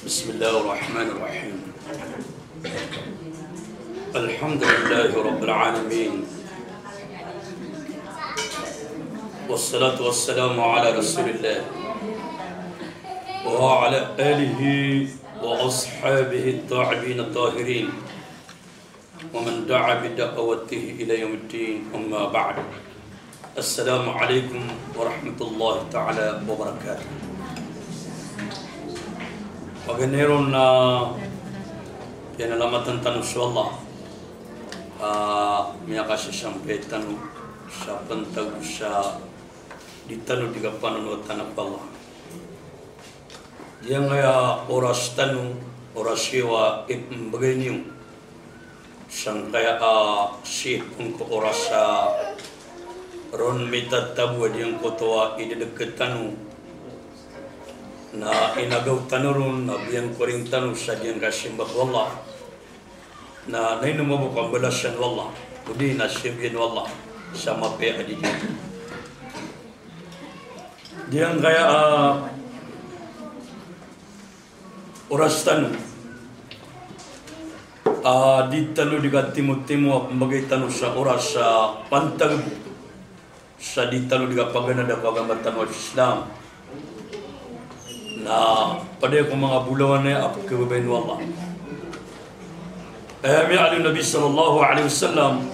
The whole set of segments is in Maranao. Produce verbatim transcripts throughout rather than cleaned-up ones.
بسم الله الرحمن الرحيم. الحمد لله رب العالمين. والصلاة والسلام على رسول الله وعلى آله وأصحابه الطيبين الطاهرين. ومن دعا بدعوته إلى يوم الدين، أما بعد. السلام عليكم ورحمة الله تعالى وبركاته. Paganay ron na piyanalamatan tano so Allah a miyakasasampay tano sa pantag sa di tano di kapanonotan ko Allah. Giyangkaya oras tano, oras iyo a ipmbgay niyo sangkaya a sii pn ko oras a ron mitatago a giyangkoto a idadkt tano na inagaw tano ron na biyangkoring tano sa giyangkaya simba ko Allah. Na, na ino mambo kambalasan o Allah, odi na siyogian o Allah sa mapiya a dii. Giyangkaya a oras tano a di tano di katimotimo a pmbgay tano sa oras a pantag bo sa di tano di kapaganada ko agama tano a Islam. Na pd ko manga bolawan a pkhababayaan o Allah. Aya miyaaloy o Nabi sallallahu alaihi wasallam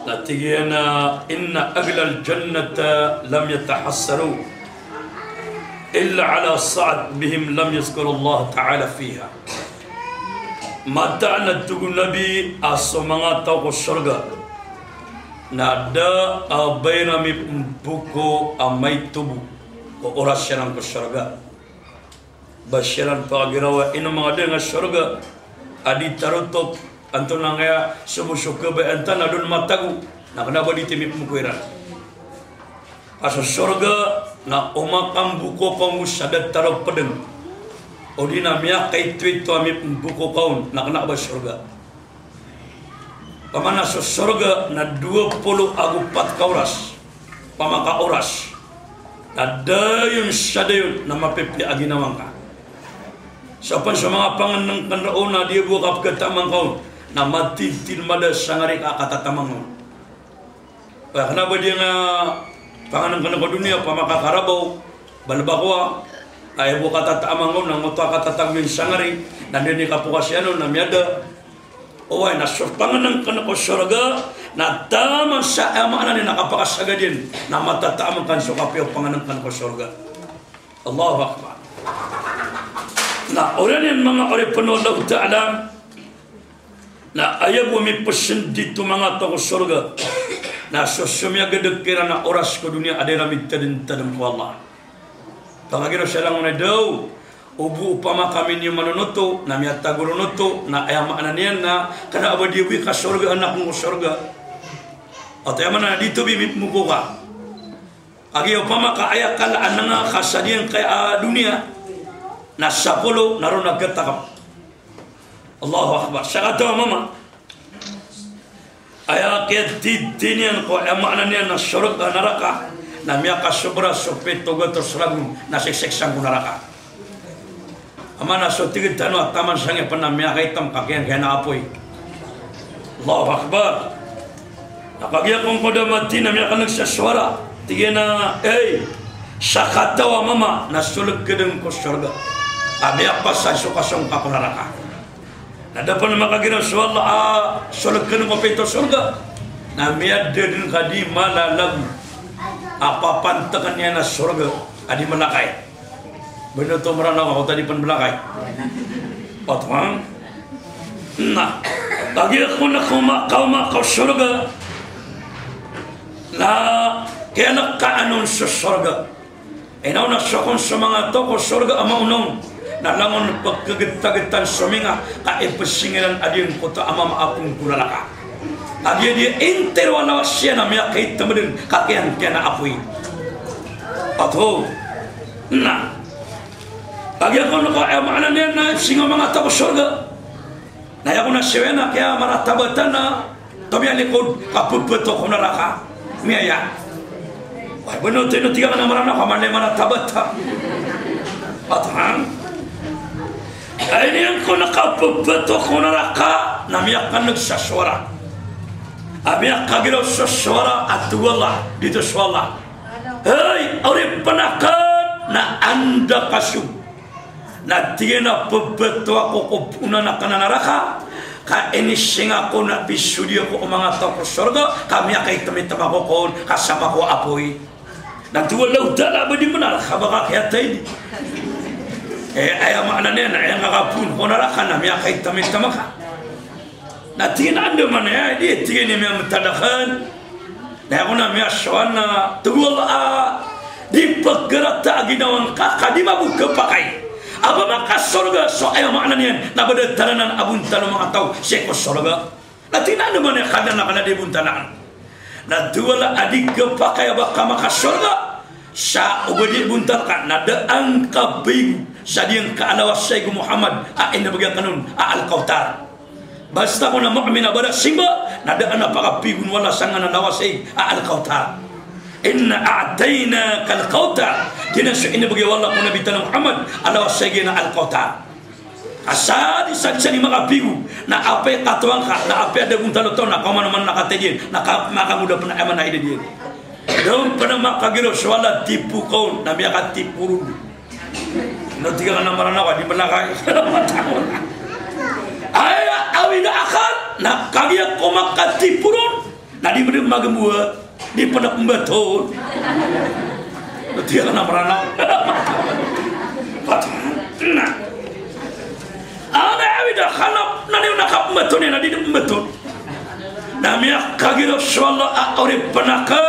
na tig iyan a, "Inna ahlal jannati lam yatahassaru illa ala sa'atin bihim lam yadhkurullaha ta'ala fiha." Mataan a tig o Nabi a so manga taw ko sorga na da a ba iran mipmboko a maito bo ko oras iran ko sorga. Ba siran pagirawa ino manga dn a sorga a di tarotop, antonaa ngaya so bo so khabayaan tano a dn matago, na kna ba di ti mipmboko iran. A so sorga na o makamboko ka on sa da tarop pd, odi na miyakaitoito a mipmboko ka on, na kna ba sorga. Pamana so sorga na dowa polo ago pat ka oras. Pamaka oras na dayon sa dayon na mapipiya a ginawa ngka. Sa pn so manga pangnngkn roo na di bo kapkataman ka on, na matitid mada sangari ka a katataman ka on. Aya kna ba di nga pangnngkn ko doniya, pamaka karabaw, balbakoa, aya bo katataman ka on na ngoto a katatago iyan sangari, na di ni kapokas iyan on na miyada. Oway, na so pangnngkn ko sorga na taman sa aya maana niyan na kapakasagad iyan, na matataman ka on so kapiya o pangnngkn ko sorga. Allahu Akbar. Na oriyan iyan manga oripn o Allahu Ta'ala, na aya bo mipsndit o manga taw ko sorga na so somiyagad kiran a oras ko doniya a da iran mitadmtadm ko Allah. Pakagira sa langon a daw, o bo opama ka miniyoman on oto, na miyatago ron oto, na aya maana niyan na kna ba di bo i ka sorga, anak ko sorga. Oto aya maana na di to bi mipmboko ka. Kagiya opama ka aya kala a nanga ka sa giyangkaya a doniya na sapolo na ron a katakap. Allahu Akbar. Sakataw a mama, aya kiyatitiniyan ko, aya maana niyan na sorga, naraka, na miyakasobra so pito gatos ragon na siksik sangko naraka. Amana so tig tano a taman sangkaya pn na miyakaitam ka kiyangkaya na apoy. Allahu Akbar. Na kagiya kon ko da mati na miyakan'g sa sowara, tig iyan a, "Ey, sakataw a mama, na solkdn ko sorga a miyapasad so kasongka ko naraka." Na da pn makagiraw so Allah a solkdn ko pito sorga, na miyada dn ka di malalago a papantgn iyan a sorga a di malakay. Bino to Mranaw ka ko ta di pn malakay. Oto, ha? Na kagiya kon a kaoma, kaoma ko sorga, na kiyankaan on so sorga. Inaona so kon so manga taw ko sorga a maona on na langon pkagtagtan so minga ka ipsing iran a giyangkoto a mama a phoon ko naraka. Kagiya di intiro a lawas iyan a miyakaitam dn ka kiyangkaya na apoy. Oto, na kagiya kon ko, aya maana niyan na ipsing o manga taw ko sorga. Na aya kon a siyowa na kiyamaratabat na tomiyalikod ka pphto ko naraka. Miyaya. Oway, bino to ino tig akn a Mranaw ka mala i maratabat. Oto, ha? Na kapbtowa ko naraka, na miyakan'g sa suwara. A miyakagiraw sa suwara a tig o Allah, dito so Allah. Hay, oripn akn, na anda ka so? Na tig iyan a pbtowa ko ko bonan akn a naraka, ka inisinga ko na pisodiya ko o manga taw ko sorga, ka miyakaitm-itm ako kon, ka sama ko apoy. Na tig o Allahu Ta'ala a ba di mnar, ka ba ka kiyatay di. Eh, aya maana niyan, aya ngka kapoon ko naraka na miyakaitm-itm ka. Na tig iyan a andamanaya, di, tig iyan i miyamtad akn. Na aya kon a miyasowa na, tig o Allah a, di pkharata a ginawa ngka, ka di mambo khapakay. A ba makasorga so, aya maana niyan, na ba da taranan a bontal o manga taw sii ko sorga. Na tig iyan a andamanaya, Kadnan akn, na di bontal akn. Na tig o Allah a di khapakay a ba ka makasorga sa oba di bontal ka, na da angka baigo sa di ngka a lawasayg o Muhammad a inibgay akn on a Al-Kawthar. Basta kon a mu'min a barasimba, na da a pakabaigon o Allah sangkanan a lawasayg a Al-Kawthar. Inna a'taynakal kawthar. Giyanan so inibgay o Allah ko Nabi tano a Muhammad a lawasayg iyan a Al-Kawthar. Asar i sa di sa di makabaigo, na apiya i kataw angka, na apiya i da bontal o taw, na kaoman-oman na katay diyan, na ka-, makangoda pn a aya maana i da diyan. Da on pn a makagiraw so Allah a tipo ka on, na miyakatipo ron. Ino tig akn a Maranaw ka, di mlakay. Aya awida akal, na kagiya ko makatipo ron, na di md magamboa, di pn a pmbaton. Tig iyan a Maranaw. Baton. Na. Aya awida akal na, na di on a kapmbaton iyan, na di pmbaton. Na miyakagiraw so Allah a oripn akn,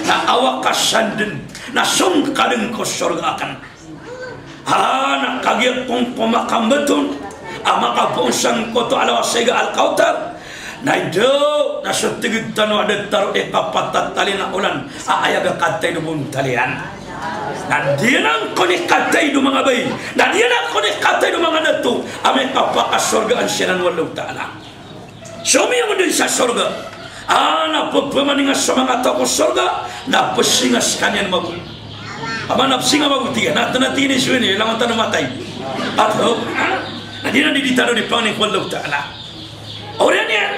na awa ka sandn, na song ka dn ko sorga akn. Ha, na kagiya kon ko makambaton a makapoon sangkoto a lawasayg a Al-Kawthar, na idaw na so tig tano a datar o ikapat a tali na olan a aya ga katay do bontal iyan. Na di anan kon i katay do manga bai, na di anan kon i katay do manga dato a miyakapakasorgaan siran o Allahu Ta'ala. So miyaonday sa sorga a na pphamaninga so manga taw ko sorga, na psinga skaniyan mambo. Aman a psinga mambo, tig iyan, na tana tini so ini, langon tano matay. Ato, ha? Na di na di di tano di pangni ko Allahu Ta'ala. Oriyan iyan,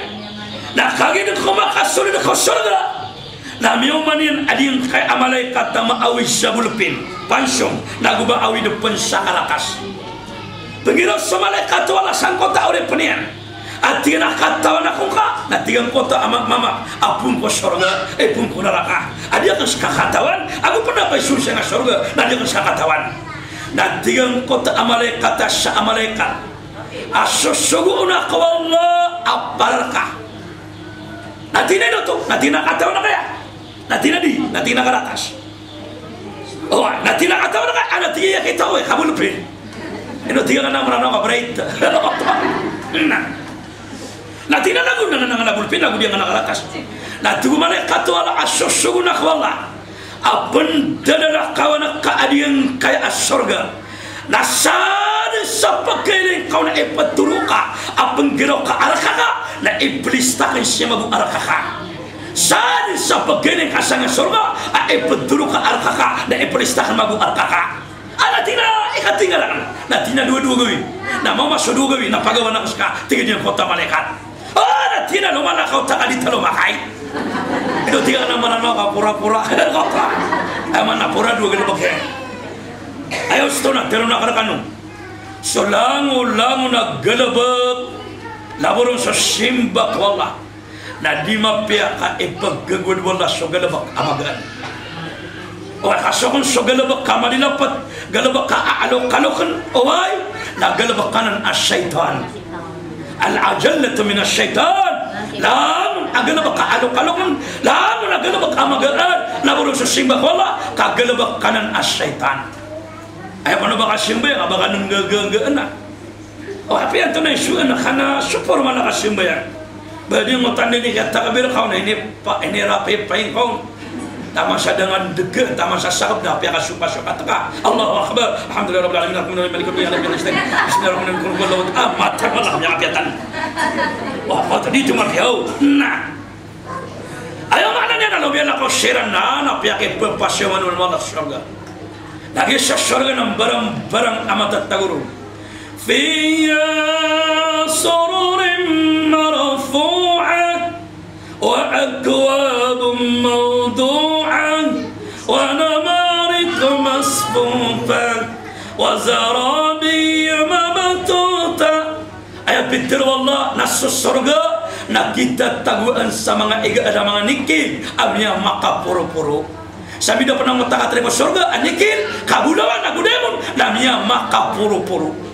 na kagiya dn ko makasold ko sorga, na miyaoma niyan a di ngkai a malaikat a maawid sa bolpin, pansong, na go ba awid pn sa karakas. Pnggiraw so malaikat o Allah sangkoto a oripn iyan. A tig iyan a katawan ako ngka, na tig angkoto a ma-, mama, a poon ko sorga, eh, poon ko naraka. A di akn ska katawan, ago pn a ba isold sangka sorga, na di akn ska katawan. Na tig angkoto a malaikat a sa a malaikat a sosogoon ako o Allah a para rka. Na tig iyan a ino oto, na tig iyan a katawan ako aya. Na tig iyan a di, na tig iyan a karakas. O, na tig iyan a katawan ako aya, na tig iyan a aya kitaw ko, eh, ka bolpin. Ino tig iyan a Maranaw ka bright. Na. Na tig iyan a nago, na, na, na, na bolpin, nago di anan a karakas. Na tig o malaikat o Allah a sosogoon ako o Allah a pndadalakawan ka a di ngkai a sorga. Na sadn sa pagailing ka on a ipthoro ka a pnggiraw ka a rka ka, na iplista akn sii mambo a rka ka. Sadn sa pagailing ka sangka sorga a ipthoro ka a rka ka, na iplista akn mambo a rka ka. A na tig iyan a ikatinggal akn, na tig iyan a dowa-dowa gawii. Na mama so dowa gawii, na pagawan ako ska, tig iyan angkoto a malaikat. O, na tig iyan a lomalakaw ta ka di ta lomakay. Ino tig iyan a Maranaw ka pora-pora. Aya maana pora, dowa galbk iyan. Aya osto na tero na karakano. So langolangon a galbk, labaw ron so simba ko Allah, na di mapiya ka ipgagowad o Allah so galbk a magaan. Oway, ka so kon so galbk a malilapat, galbk a aalokalokn, oway, na galbk anan a shaytan. Al-ajallatu minash shaytan. Langon a galbk a aalokalokn, langon a galbk a magaan, labaw ron so simba ko Allah, ka galbk anan a shaytan. Aya pn o ba ka simbayang a ba ka nggagagaan a. O, apiya antonaa i so, na ka na so pormal a kasimbayang. Ba di ngotan dn i katakbir ka on, na ini pa, ini rapipaing ka on. Taman sa dangan dega, taman sa sakap, na apiya ka sopa-sopa teka. Allahu Akbar. Alhamdulillahi Rabbil Alamin. Arrahmanir Rahim. Maliki yawmiddin. Iyyaka na'budu wa iyyaka nasta'in. Bismillahir Rahmanir Rahim. Qul huwallahu ahad. Ah, mata wala, apiya ka teka. Wa, wa, di tumar yaw. Na. Aya maana niyan na lomiyan ako siran na, na piyakipphasiyoman o Allah sa sorga. Lagid sa sorga na mbarang-barang a matatago ron. Fiha sururun marfu'ah, wa akwabun mawdu'ah, wa namariqu masfufa, wa zarabiyyu mabthutha. Aya pitharo o Allah na so sorga na kithatagoan sa manga iga a manga nikin a miyamakaporoporo. Sa mida pn a mota katharo ko sorga a nikin, kagolawan ago diamond, na miyamakaporoporo.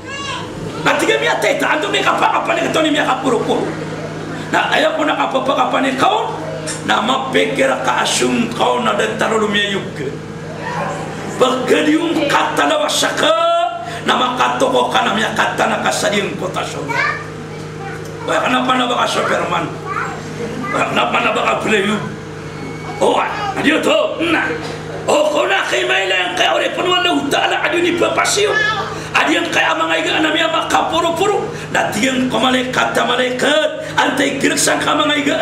Na tig a miyatay ta anto miyakapakapanik oto a miyakaporoporo. Na aya kon a kapapakapanik on, na mapikir ka a song ka on na datar o miyayog. Pagkadiyon katalawa saka na makatoko ka na miyakatana ka sa diyangkoto a sorga. Aya kna pn a ba ka Superman. Aya kna pn a ba ka Flash. O, a di oto, na. O, kon a kimailay angkaya oripn o Allahu Ta'ala a di niyan ipapasiyo a diyangkaya a manga iga a miyamakaporoporo. Na tig iyan ko malaikat a malaikat, antai girk sangka manga iga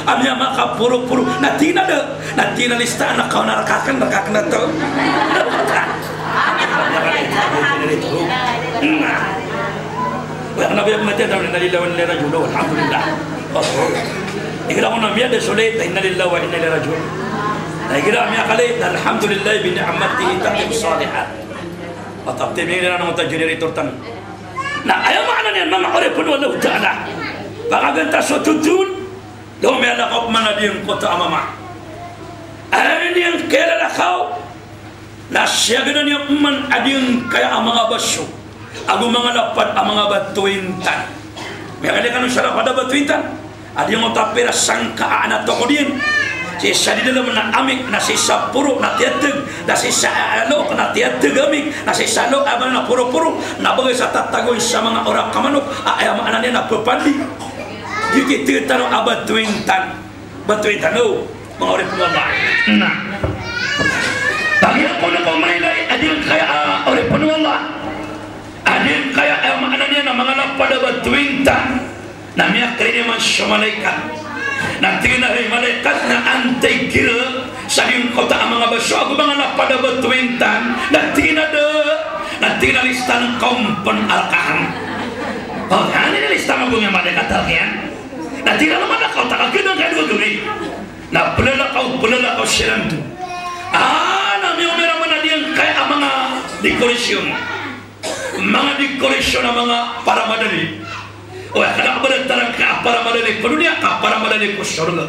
a miyamakaporoporo. Na tig iyan a da. Na tig iyan a listaan ka on a rk akn, rk akn oto. Na. Aya kna ba aya pn a tiyatawag na inna lillahi wa inna ilayhi raji'un. Alhamdulillah. O. Igira kon a miyada so light na inna lillahi wa inna ilayhi raji'un. Na igira a miyakalay na alhamdulillahi bi ni'matihi tatimmu salihat. Matap tibing iran o ta generator tano. Na aya maana niyan manga oripn o Allahu Ta'ala. Pakagantas o totol. Lomiyalakaw pman a diyangkoto a mama. Aya niyan kilalakaw. Na siyagadan iyan pman a diyangkaya a manga baso ago manga lapad a manga bato intan. Miyakalay kano sa lapad a bato intan. A diyangkoto a pira sangka a ana tokod iyan. Sii sa di dalam na amik, na sii sa poro na tiyateg, na sii sa, eh, look na tiyateg amik, na sii sa look a ba na poroporo, na bagay sa tatagoan sa manga orak a manok, a aya maana niyan na pepandi. Di kititaro a bato intan. Bato intan, o, manga oripn o Allah. Na. Pagiya kon a ko mailay a diyangkaya a oripn o Allah. A diyangkaya a maana niyan na manga lapad a bato intan. Na miyakariniman so malaikat. Na tig iyan a hay malaikat na antai gira sa diyangkoto a manga baso ago manga lapad a bato intan. Na tig iyan a da. Na tig iyan a listaan ka on pn a rk akn. O, aya niyan a listaan ka on a malaikat a rk iyan. Na tig iyan a malakaw ta ka kna ka dowa gawii. Na plalakaw, plalakaw siran oto. A, na miyaoma iran man a diyangkaya a manga decoration. Manga decoration a manga paramadali. O, aya kna ba da tarang ka paramadali ko doniya, ka paramadali ko sorga.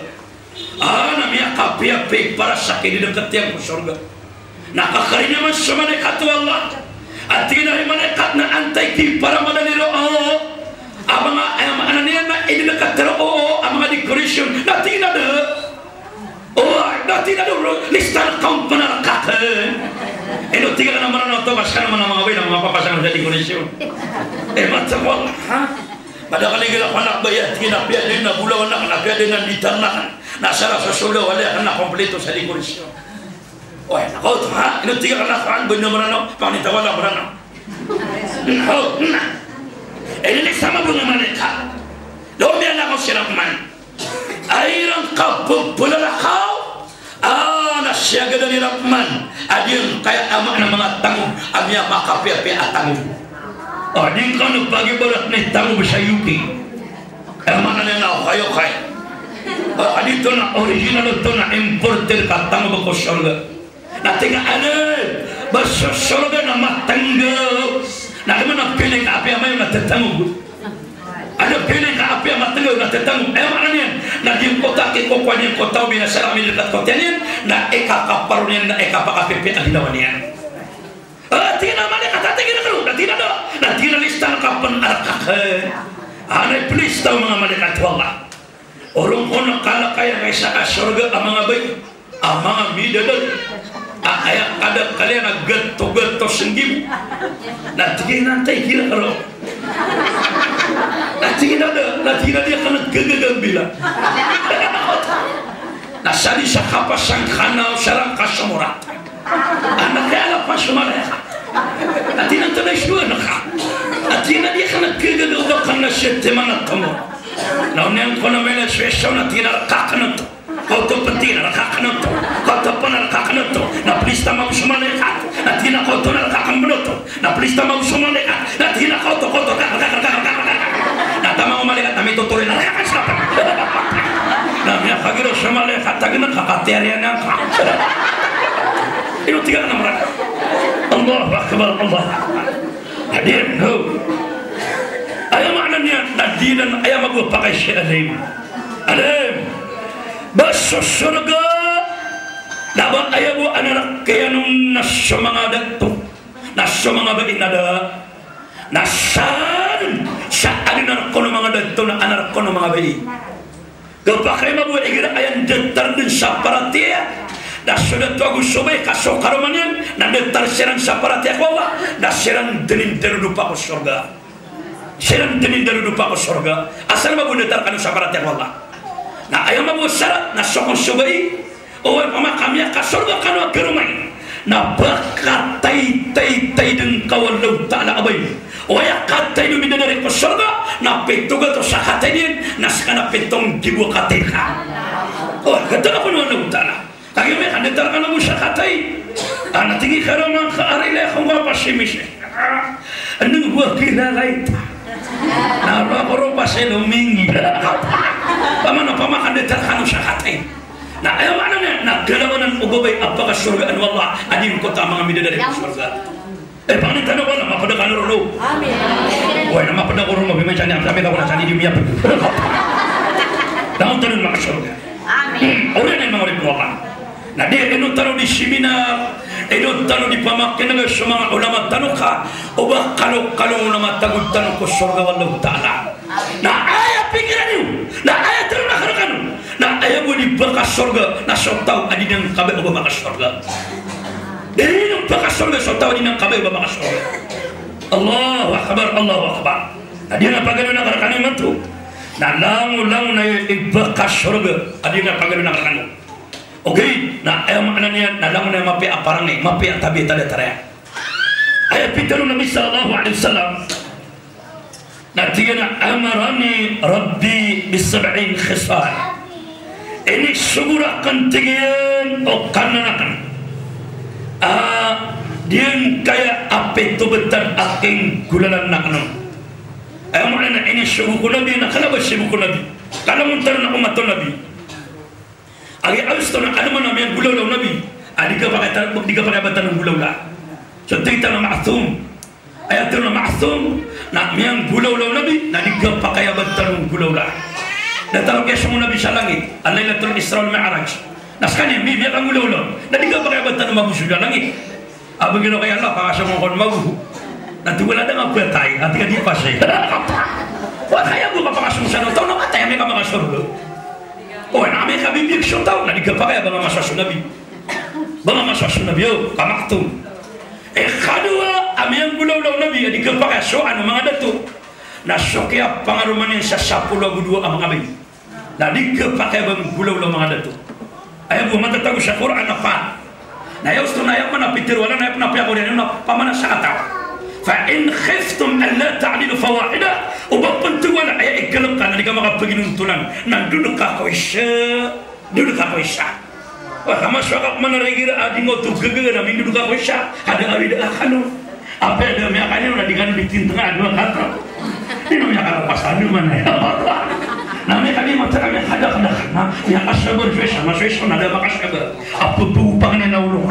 A, na miyakapiyapiya i para sa kididkt iyan ko sorga. Na kakariniman so malaikat o Allah. A tig iyan a hay malaikat na antai kiparamadali roo a manga, aya maana niyan na ididkt roo a manga decoration. Na tig iyan a da. O, na tig iyan a da, listaan ka on pn a rk akn. Ino tig akn a Mranaw oto ka skano man a manga bai na manga papasang sa decoration. E, mataan ko Allah, ha? Madakl igira ko anak bai a tig iyan a piya dn a bolawan akn, a piya dn a nditarn akn. Na sara so solaw a laya akn na komplito sa decoration. Oy, na kaoto, ha? Ino tig akn a Qur'an, ba ino Mranaw, pangni tawala Mranaw. Na, o, na. Ino ni sama bo nga malaikat. Lomiyalakaw siran pman. Ay iran kapeplalakaw. A, na siyagadan iran pman a diyangkaya a maana manga tangob a miyamakapiyapiya a tangob. O, di ngka on pagibarat na tangob sa U K. Aya maana niyan na okayokay. O, a di oto na original, oto na imported ka tangob ko sorga. Na tig a, anda ba so sorga na matenggaw. Na di man a piling ka apiya mayo na tetangob. Anda piling ka apiya matenggaw na tetangob. Aya maana niyan na giyangkoto a kikokowa niyan ko taw a binasa rami dekat ko tiyan iyan, na ikakaparo niyan, na ikapakapipiya a ginawa niyan. A, tig iyan a malaikat a tig iyan a karo, na tig iyan a da, na tig iyan a listaan ka pn a rk akn. A, na iplista o manga malaikat o Allah. Oron kon a kalakayan a isa a sorga a manga bai a manga midadal a aya kadakl iyan a gato-gato snggibo. Na tig iyan a antai gira roo. Na tig iyan a da, na tig iyan a di akn kagagambila. Na sa di sa kapasang ka na o sa rangka somora. Anak iyan a lapas o malaikat. Na tig iyan a antonaa i sdoan ka. Na tig iyan a di akn kagagawda ka na siyat iman a tomor. Na oniyan ko na mena suweso na tig iyan a rk akn oto. Kaoto pn tig iyan a rk akn oto. Kaoto pn a rk akn oto. Na plista mambo so malaikat. Na tig iyan a koto na rka kambloto. Na plista mago so malaikat. Na tig iyan a koto, koto, rka, rka. Na taman o malaikat na mitotoro iyan, na rka ka sa. Na miyakagiraw so malaikat, tagn ka, katiyarian ka. Ino tig akn a mrka. Allahu Akbar, Allah. Hadir, ho. Aya maana niyan, na di nan aya mago pakay si alim. Alim. Ba so sorga, na ba aya bo a naraka iyan on na so manga dato, na so manga bai na da. Na sa dn, sa adn a rk on o manga dato, na adn a rk on o manga bai. Kapakay mambo igira aya ndatar dn sa paratiyaya. Na so dato ago so bai ka so karoma niyan, na ndatar siran sa paratiyaya ko Allah, na siran dn i ndarodopa ko sorga. Siran dn i ndarodopa ko sorga. Asar mambo ndatar kano sa paratiyaya ko Allah. Na aya mambo sarat, na so kon so bai, oway, opama ka miyakasorga kano a karoma iyan, na ba katay, tay, tay dn ka o Allahu Ta'ala a bai. Oway, a katay o midadari ko sorga, na pito gatos a katay niyan, na ska na pito nggibo a katay ka. Oway, katawan o Allahu Ta'ala. Kagiya miyakadatar kano bo sa katay. A, na tig i karoma ngka a rilai ako ngka a pasimis. Anda bo a kilalay ta. Na roo ako roo pasel o minggi. Opama na, opama ka ndatar kano sa katay. Na aya maana niyan, na galawanan o babay a pakasorgaan o Allah a di ngkoto a manga midadari ko sorga. Eh, pangnin tano ko na mapd kano roo. Amin. Oway, na mapd ako roo, mabimay sa niyan, sabi ka ko na sa niyan di miyapd. Langon tano makasorga. Amin. Oriyan iyan manga oripn o Allah. Na di, ino tano di seminar, ino tano di pamakin'g so manga ulama tano ka, o ba kalokalo na matagod tano ko sorga o Allahu Ta'ala. Na aya pikiran iyo, na aya tharoon akn rkano, na aya bo di pakasorga, na so taw a di niyan kabaya o ba makasorga. Di niyan pakasorga so taw a di niyan kabaya o ba makasorga. Allahu Akbar, Allahu Akbar. Na di niyan pagaloyn akn rkano imanto. Na langolangon a aya i pakasorga a di niyan pagaloyn akn rkano. Okay, na aya maana niyan, na langon a mapiya a parangay, mapiya a tabiya a datar iyan. Aya pitharo o Nabi sallallahu alaihi wasallam, na tig iyan a, "Amarani Rabbi bi sab'in khisal." Inisogo rakn, tig iyan, o Kadnan akn a di ngkaya a pito btad a kinggolalan akn on. Aya maana niyan na inisogo ko Nabi, na kna ba sibo ko Nabi. Ka langon tano na omat o Nabi. Agi a osto na alman a miyanggolawla o Nabi a di kapakay ta-, di kapakay a ba tano nggolawla. So tig tano a ma'sum. Aya tano a ma'sum na miyanggolawla o Nabi na di kapakay a ba tano nggolawla. Na tano kiyasong o Nabi sa langit a Lailatul Isra wal Mi'raj. Na skaniyan mi-, miyakanggolawla na di kapakay a ba tano maboso sa langit. A ba ginawa kay Allah, pangasong ko mago. Na tig o Allah, da nga phatay, ati ka di pasay. Wa kaya bo ka pangasong sa taw na matay, amay ka makasorga. O, na amay ka bibiyag so taw, na di kapakay a ba nga masowa so Nabi. Ba nga masowa so Nabi, o, ka maktum. Ikadowa a miyanggolawla o Nabi a di kapakay a sowaan o manga dato, na so kiyapangaroma niyan sa sapolo ago dowa a manga bai. Na di kapakay a ba nggolawla o manga dato. Aya bo matatago sa Qur'an a pa. Na aya osto na aya pn a pitharo o Allah, na aya pn a piyakawri niyan na pamana sa kataw. Fa in khiftum alla ta'dilu fawahidah. O ba pn tig o Allah, aya ikalk ka na di ka makapaginontolan, na ndod ka ko isa. Ndod ka ko isa. Wa, ka masowa ka pman a igira a di nga oto gagaga na mindod ka ko isa. Ka da a awid a kano. Apiya da miyakaniyo na di kano di tintnga a dowa kataw. Ino miyakalapas a dowa man aya. Na miyakaniyo mata ka miyakadakdak na miyakasabar so isa, na so isa na da makasabar. Apo po pangnin a olo.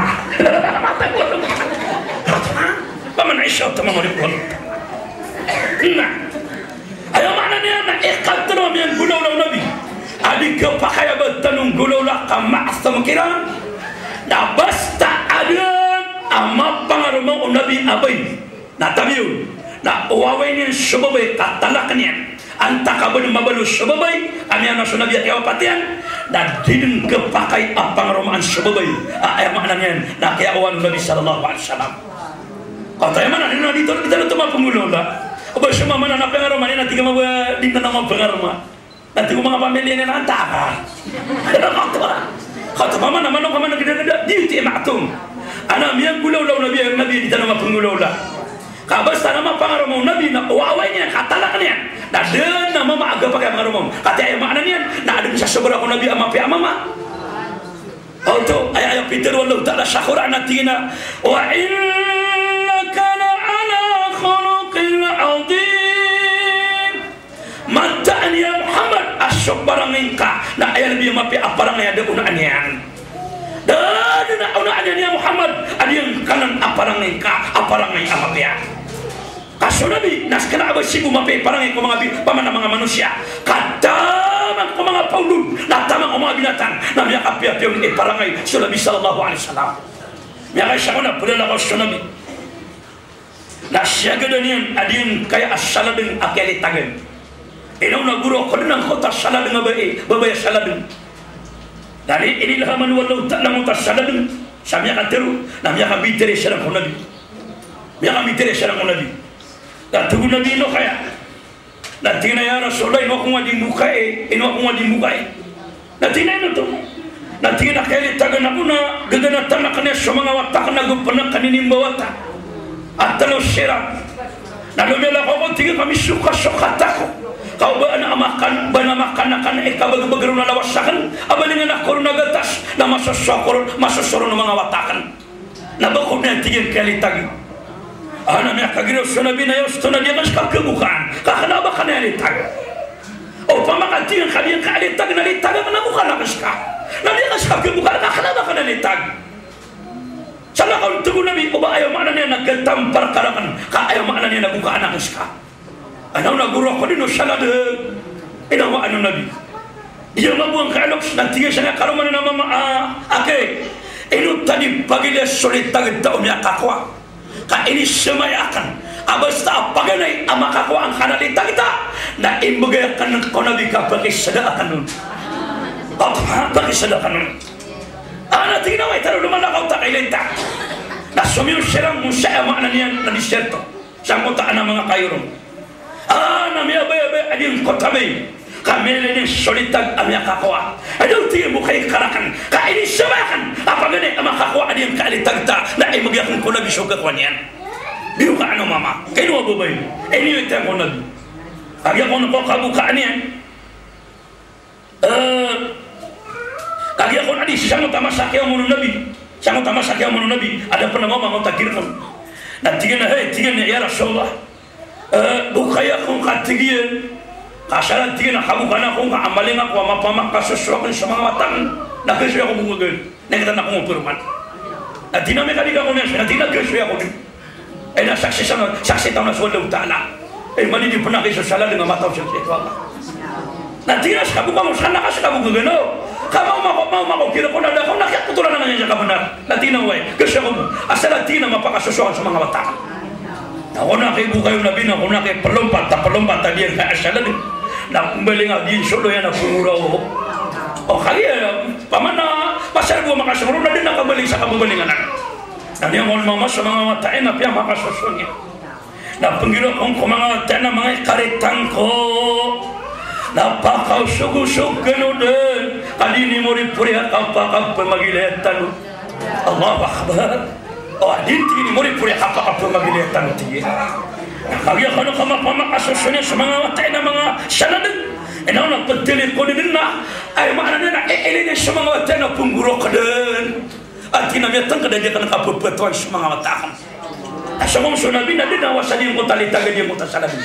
Paman isa o tamang ori pon. Na. Aya maana niyan na ikatlo a miyanggolawla o Nabi a di kapakay a ba tano nggolawla ka ma'sum kiran. Na basta adn a mapangaroma o Nabi a bai, na tabiya on, na owaway niyan so babay ka talak iyan, antaa ka ba dn mabaloy so babay a miyaona so Nabi a kiyawapat iyan, na di dn kapakay a pangaromaan so babay. A, aya maana niyan na kiyaowaan o Nabi sallallahu alaihi wasallam. Katawan iyan na di tano, di tano oto mapanggolawla. O ba so mama na, na pangaroma niyan na tig a mama, di tano mapangaroma. Na tig o manga pamilya niyan na antaa ka. Katawan. Katawan, mama na, mama na, gdagda, di oto i ma'sum. Ana miyanggolawla o Nabi, Nabi, di tano mapanggolawla. Ka basta na mapangaroma o Nabi na owaway niyan, ka talak iyan, na dn a mama a gapakay a pangaroma on. Katii aya maana niyan na adn sa sobra ko Nabi a mapiya a mama. Oto, aya, aya pitharo o Allahu Ta'ala sa Qur'an a tig iyan a, "Wa innaka la'ala khuluqin adhim." Mataan ya Muhammad a so parangay ngka na aya lbi a mapiya a parangay a da onaan iyan. Da, da dn a onaan iyan ya Muhammad a giyangkanan a parangay ngka a parangay a mapiya. Ka so Nabi na skna a ba sii ko mapiya i parangay ko manga bi-, pamana manga manosiya. Ka taman ko manga paolog, na taman ko manga binatang, na miyakapiyapiya on i parangay so Nabi sallallahu alaihi wasallam. Miyakaisa ko na plalakaw so Nabi. Na siyagadan iyan a giyangkaya a saladng a kiyalitagan. Ino na goro ko dn angkoto a saladng a bai, babay a saladng. Na ini, inilahaman o Allahu Ta'ala angkoto a saladng. Sa miyakatharo, na miyakabitari siran ko Nabi. Miyakabitari siran ko Nabi. Na tig o Nabi, ino kaya? Na tig iyan a, "Ya Rasulullah, ino ako nga di mbokai, ino ako nga di mbokai." Na tig iyan a, "Ino oto?" Na tig iyan a, "Kiyalitagan ako na gaganatan akn iyan so manga wata akn ago pn akn inimbawata a tlo siran. Na lomiyalakaw ako," tig iyan, "ka misokasokat ako. Ka o ba adn a makan, ba adn a makan akn i kabagbag ron a lawas akn, a balingan ako ron a gatas, na masoso ako ron, masoso ron o manga wata akn." Na ba ko dn, tig iyan, kiyalitag. A, na miyakagiraw so Nabi na, "Ya Rasulullah, na di akn ska khabokaan, ka kna ba akn alitag." "Opama ka," tig iyan, "ka di akn alitag, na litag akn ako ka anak ska. Na di akn ska khabokaan, ka kna ba akn alitag." Salakaw, tig o Nabi, o ba aya maana niyan na khatampar ka rakn, ka aya maana niyan na go ka anak ska. Ino na goro ko dn o saladng. Ino, aya maana o Nabi. Di iyan mabowang ka loks, na tig iyan sa niyan, "Karoma niyan a mama, a, ake. Ino ta di pagilaya so litag ta o miyakakowa. Ka inisamaya akn a basta a paganay a makakowa angkanan a litag ta, na imbgay akn ko Nabi ka pakisada akn on." Oto, ha, pakisada akn on. A, na tig iyan a, "Oway, taro, lomalakaw ta ka ilay ta." Na somiyon siran, mosaya maana niyan na disyerto. Sangkoto a manga kayoron. A, na miyabayabaya a giyangkoto a bai ka miyailay niyan so litag a miyakakowa. "Ino," tig iyan, "bokay ka rakn, ka inisamaya akn a paganay a makakowa a giyangkaya litag ta, na imbgay akn ko Nabi so kakowa niyan." Di ko ka ano mama. Ka ino a babay. Iniwit iyan ko Nabi. Kagiya kon ko kabokaan iyan. Eh, kagiya kon a di sangkoto a masa a kiyaoma o Nabi. Sangkoto a masa a kiyaoma o Nabi. A da pn a mama angkoto a girkon. Na tig iyan a, "Hay," tig iyan, "ya Rasulullah. Eh, bokay akongka," tig iyan. "Ka asal," tig iyan, "a kabokaan akongka a maling ako a mapamakasoso akn so manga wata akn. Na gasoy ako bo ngagan. Na ikatan ako mapharoman." Na tig iyan a, "Miyakadika ko niyan." Na tig iyan a, "Gasoy ako dn." Ay, na saksi sa, saksi tano na so Allahu Ta'ala. Ay, mani di pn aki so saladng a mataw sa sii ko Allah. Na tig iyan a, "Ska bo ka mo, ska bo ka gano. Ka maoma ko, maoma ko, kira ko na da ko na kiyakotoran anan iyan sa kabenar." Na tig iyan a, "Oway, gasoy ako bo. Asal," tig iyan, "a mapakasoso akn so manga wata akn." Na kon aki bo kayo Nabi, na kon aki plompat, ta plompat a giyangkaya saladng. Na pmbaling a giya so loya na pngoraw. O, kagiya, pamana, pasal bo a makasoso ron na dn a kabaling sa kababalingan anan. Na niyan kon mama so manga wata iyan na piyamakasoso niyan. Na pnggiraw kon ko manga wata iyan a manga ikaritang ko. Na pakaosogosog kano dn. Ka di niyo moripori a kapakapmagilaya tano. Allahu Akbar. O, di niyo moripori a kapakapmagilaya tano, tig iyan. Na kagiya kano ka mapamakasoso niyan so manga wata iyan a manga saladng. Ino na ptili ko dn na. Ay, maana niyan na, e, ilay niyan so manga wata iyan a pnggorok dn. A tig iyan a miyatngkd a di akn kapphatowan so manga wata akn. A so manga so Nabi na dn a wasa di angkoto a litag a di angkoto a saladng.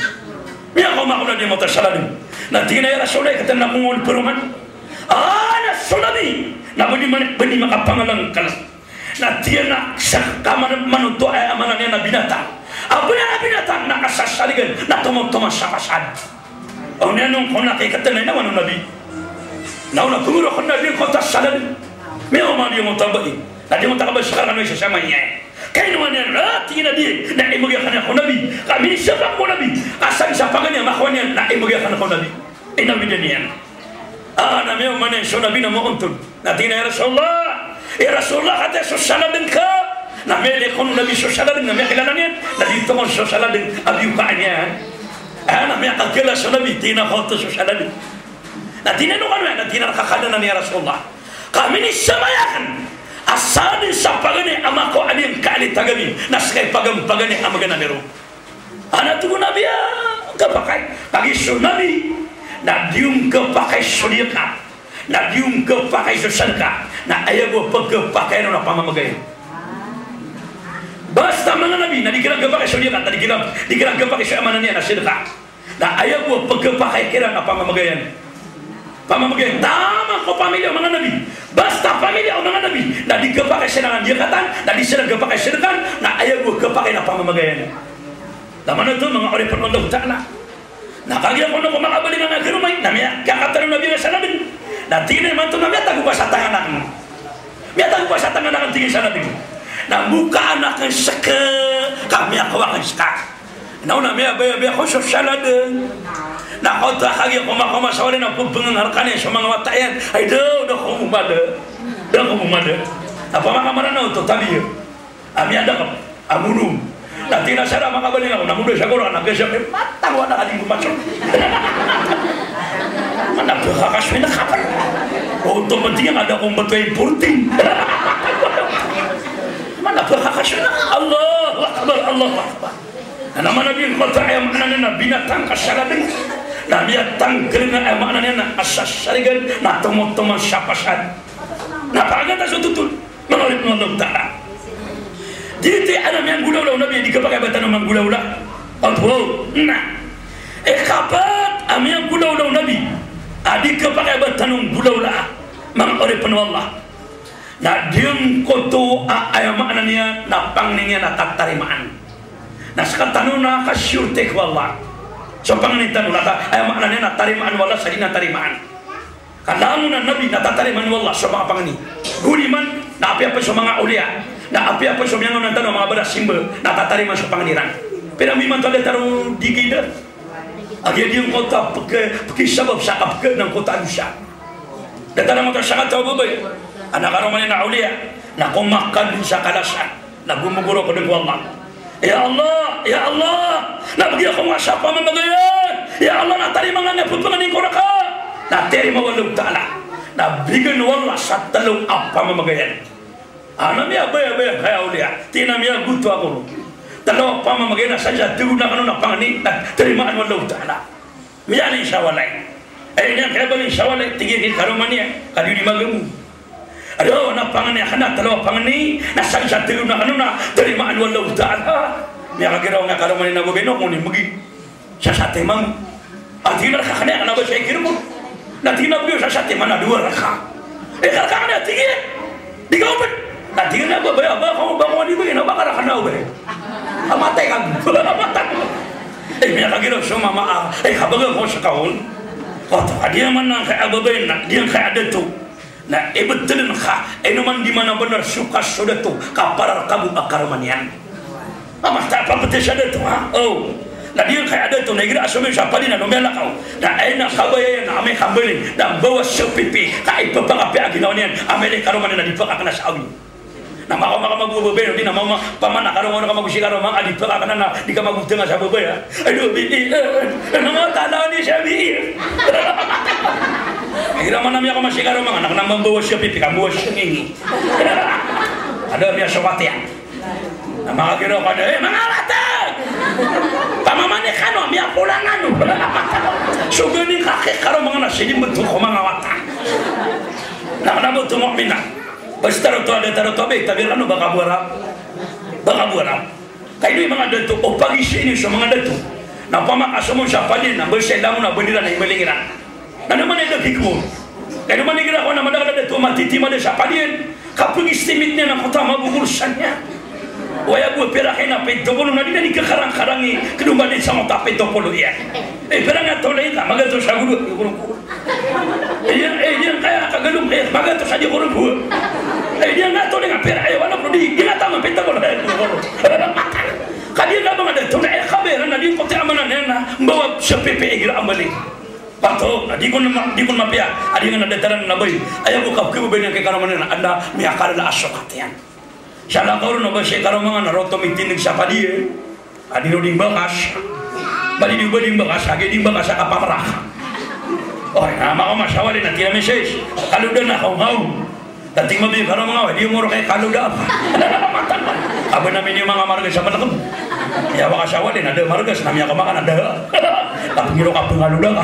Miyakaoma ko na di angkoto a saladng. Na tig iyan a, "Ya Rasulullah, ikatan ako on paroman." A, na so Nabi na bdi man, bdi makapangalangkal. Na tig iyan a sa kaman, manoto a, a maana niyan na binatang. A bnar a binatang na kasasaligan na tomatoman sa pasad. Aw niyan on kon aki ikatan a ino maana o Nabi. Na on a pnggorok o Nabi angkoto a saladng. Miyaoma di angkoto a bai. Na di angkoto a kabasa ka rkano isa sa manya. Ka ino maana niyan, a tig iyan a di, na imbgay akn ko Nabi. Ka minisapa ko Nabi. Ka san sa paganay a makowa niyan, na imbgay akn ko Nabi. Ino widan iyan. A, na miyaoma niyan so Nabi na moontod. Na tig iyan a, "Ya Rasulullah, ya Rasulullah, kataya so saladng ka." Na miyailay kon o Nabi so saladng, na miyakilala niyan. Na di toman so saladng a biyokaan iyan. A, na miyakakilala so Nabi, tig iyan a, "Oto so saladng." Na tig iyan a, "Ino kano aya?" Na tig iyan a, "Rka ka dn anan, ya Rasulullah. Ka minisamaya akn a saladng sa paganay a makakowa a giyangkaya litag ami, na ska i paganpaganay a maganay ami ron." A, na tig o Nabi a, "Kapakay." Kagiya so Nabi na di on kapakay so diyaka. Na di on khapakay so sadaka, na aya bo a pkhapakay on na pamamagayan. Basta manga nabi, na di kiran khapakay so liyakat, na di kiran, di kiran khapakay so, aya maana niyan na sadaka. Na aya bo a pkhapakay kiran na pamamagayan. Pamamagayan. Taman ko pamilya o manga nabi. Basta pamilya o manga nabi, na di khapakay siran a liyakatan, na di siran khapakay sadakaan, na aya bo a khapakay na pamamagayan. Na maana oto, manga oripn o Allahu Ta'ala. Na kagiya ko na ko makabaling a karoma i, na miyakakatano na biyan a saladng. Na tig iyan a imanto na miyatago ka sa tangan akn. Miyatago ka sa tangan akn, tig iyan, saladng. Na mbokaan akn ska, ka miyakowa akn ska. Na o na miyabaya-baya ko so saladng. Na kaoto a kagiya ko makaoma sa walay na pbngnga rkaniyan so manga wata iyan. Ay, da, da ko bo mada. Da ko bo mada. Na pamakamarana oto, tabiya. A miyadakp a mono. Na tig iyan a, sa da makabaling ako, na mono sa goro, na gasa, eh, matago a na ka di ko maso. Mana ba ka kasoy na kapal. Oto man tig iyan a da ko mbato importing. Mana ba ka kasoy na, Allahu Akbar, Allahu Akbar. Na mana di ko ta aya maana niyan na binatang ka saladng. Na miyatangkl na aya maana niyan na asasarigan, na tomotoman sa pasad. Na pagata so totol. Manga oripn o Allahu Ta'ala. Giyoto i ana miyanggolawla o Nabi a di khapakay a ba tano manggolawla. Oto, na ikapat a miyanggolawla o Nabi a di khapakay a ba tano nggolawlaa, manga oripn o Allah. Na giyangkoto a aya maana niyan na pangni niyan na tatarimaan. Na sktano na kasiyorte ko Allah so pangni tano, na ta-, aya maana niyan na tarimaan o Allah sa di na tarimaan. Ka langon a nabi na tatarimaan o Allah so manga pangni. Goni man, na apiya pn so manga awliya, na apiya pn so miyangaoona tano a manga barasimba, na tatarimaan so pangni iran. Pira mimanto a datar o di gida. Agiya giyangkoto a pk-, pkisabap sa kapkhaadn angkoto a dosa. Datar angkoto a sakataw a babay a na karoma niyan a awliya, na komakaadn sa kalasan. Na gomogoro ko dn ko Allah. Ya Allah, ya Allah, na bgi ako nga sa pamamagayan. Ya Allah, na tarimaan ka niyan a pphangnin ko rka. Na tarimaa o Allahu Ta'ala. Na bgan o Allah sa tlo a pamamagayan. Ana miyabaya-baya kaya awliya. Tig iyan a miyagoto ako ron. Tlo a pamamagayan na sa dn a tlo na kano na pangni, na tarimaan o Allahu Ta'ala. Miyaling sa walay. Ay, niyan kaya baling sa walay, tig iyan ki karoma niyan, ka di di magamo. Ado, na pangni akn a tlo a pangni, na sa dn a tlo na kano na tarimaan o Allahu Ta'ala. Miyakagiraw nga karoma niyan a babay na ko ni mgi. Sa satiman. A tig iyan a rka kna kna ba sa ikir mo. Na tig iyan a bgi sa satiman a dowa rka. Eh, ka rka kna, tig iyan. Di ka open. Na tig iyan a babay a ba ko, ba ko di ba, na ba ka rka na open. A matay ka. A matay. Eh, miyakagiraw so mama a, eh, kabaga ko sa kaon. Oto, a di iyan man na kaya babay na, di iyan kaya dato. Na ibtln ka, ino man di man a bnar so kas so dato, ka para rka bo a karoma niyan. A mata a pambtsa sa dato, ha? O. Na di iyan kaya dato, na igira a somiyong sa padi na lomiyalakaw. Na aya na kabaya iyan, na amay ka mbaling, na mbawas sa pipi, ka ipphakapiya a ginawa niyan, amay na ikaroma niyan na di pkakna sa awid. Na makaoma ka mago a babay, di na mama, pamana karoma ka mago si karoma, a di pkakna na, di ka mago tnga sa babay, ha? Ado, bii, eh, eh, na mata na ni sa bii. Igira man a miyakaoma si karoma, na kna mambawas sa pipi, ka mbawas sa ngingi. Ado, miyasokat iyan. Na makagiraw ka da, eh, manga wata! Pamamani kano, miyapolang ano. So gani ka ki karoma nga na sii di mbto ko manga wata. Na kna bo oto mu'mina. Basta roo oto a datar oto a ba i tabi rkano ba ka bo Arab. Ba ka bo Arab. Ka ino i manga dato, o pagizaan iyan so manga dato. Na opama ka somon sa padi na, ba sa langon a ba di ran na imbaling iran. Na da man i da kikmo. Ka da man igira ko na madakl a dato a matiti mada sa padi iyan. Ka pag-estimate niyan angkoto a maboborosan iyan. Aya bo a pira kna a pito polo na di na di kakarang-karangi, kna ba di sa angkoto a pito polo iyan. Eh, pira nga toleng ka, magatos ago dowa, di ko ron ko. Eh, di, eh, di nga kaya kagalong, eh, magatos a di ko ron ko. Eh, di nga toleng a pira, eh, wala ko di, di nga taman pito polo, eh, di ko ron. Ka di nga ba nga da toleng, eh, kabaya na di ko ti amana nena, mbawa sa pipi igira a mbaling. Pato, na di kon ma-, di kon mapiya, a di nga na dataran na bay. Aya bo ka pkhababay niyan ki karoma niyan, anda miyakalala a sokat iyan. Salakaw ron a ba si karoma nga na roo oto mitindg sa padi, eh. A di ron di mbakas. Ba di, di ba di mbakas, a giya di mbakas a kapamrak. Oy, na makaoma sa walay na tig iyan a misis, kalodan ako ngaw. Dating mabi karoma nga, di ngoro kay kaloda apa. A ba na mini manga margas a malkm. Aya waka sa walay na da margas, na miyakaoma ka na da. Tapi ngiro ka pngaloda ka.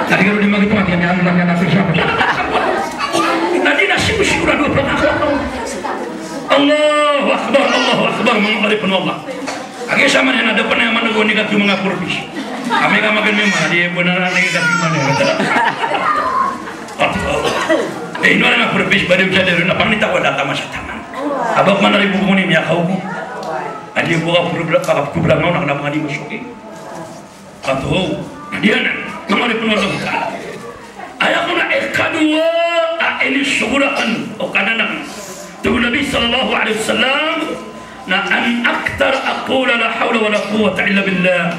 Tadi ka roo di magitong a tig iyan a ano lang iyan a so siya. Na di na sigosig na dowa pn a. Allahu Akbar, Allahu Akbar, manga oripn o Allah. Agi sa man iyan a da pn a manga purpis. Kami ka makan mima, di pn a nagigagyo man iyan. Eh, ino a manga purpis, ba di misa dero na pangni ta ko da tama sa taman. Abak man ari buko ni miyakaw ko. Adi ko ka purpis, ka purpis na manga di masoki. Kato, adi anan. Aya kon a ikadowa a inisogo rakn o Kadnan akn, tig o Nabi sallallahu alaihi wasallam, na an akthara aqula la hawla wala quwwata illa billah.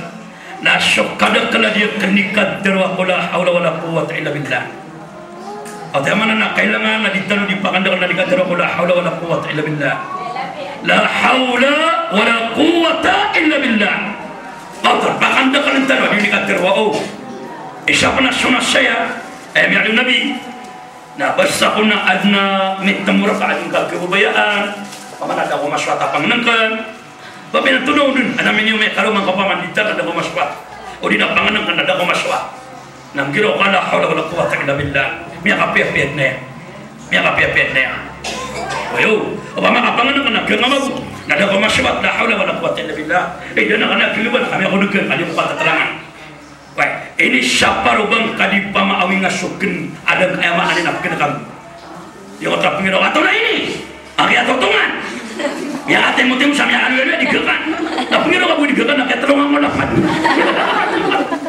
Na so kadakl a di akn ikatharo ko la hawla wala quwwata illa billah. Aya maana na kailangan a di tano di pakandakl a di katharo ko la hawla wala quwwata illa billah. La hawla wala quwwata illa billah. Aya pakandakl tano a di katharo o. Isa pn a sunnah saya, aya miyaaloy o Nabi, na basta kon a adn a mitmorka a di ngka kababayaan, opama na da ko masoat a pangnngkn. Ba pn a tono dn, adn a miniyo miyakalo man ka opama na di ta na da ko masoat. O di na pangnngkn na da ko masoat. Na nggira o ka la hawla wala quwwata illa billah. Miyakapiyapiya dn aya. Miyakapiyapiya dn aya. Oyo, opama ka pangnngkn na giyangkaya mago, na da ko masoat, la hawla wala quwwata illa billah. Eh, da na kna a kiliban kami ako dn, kadi ko katatlangan. Way, inisapar o ba ngka di pamaawinga so kn a da ngka aya maana niyan a pkn kami. Iyo, ta pngiraw, ato na ini. Aki ato tongan. Miyakatimotimo sa miyakaloyaloy a di gkan. Ta pngiraw ka bo di gkan, aki ato tongan ko lapan.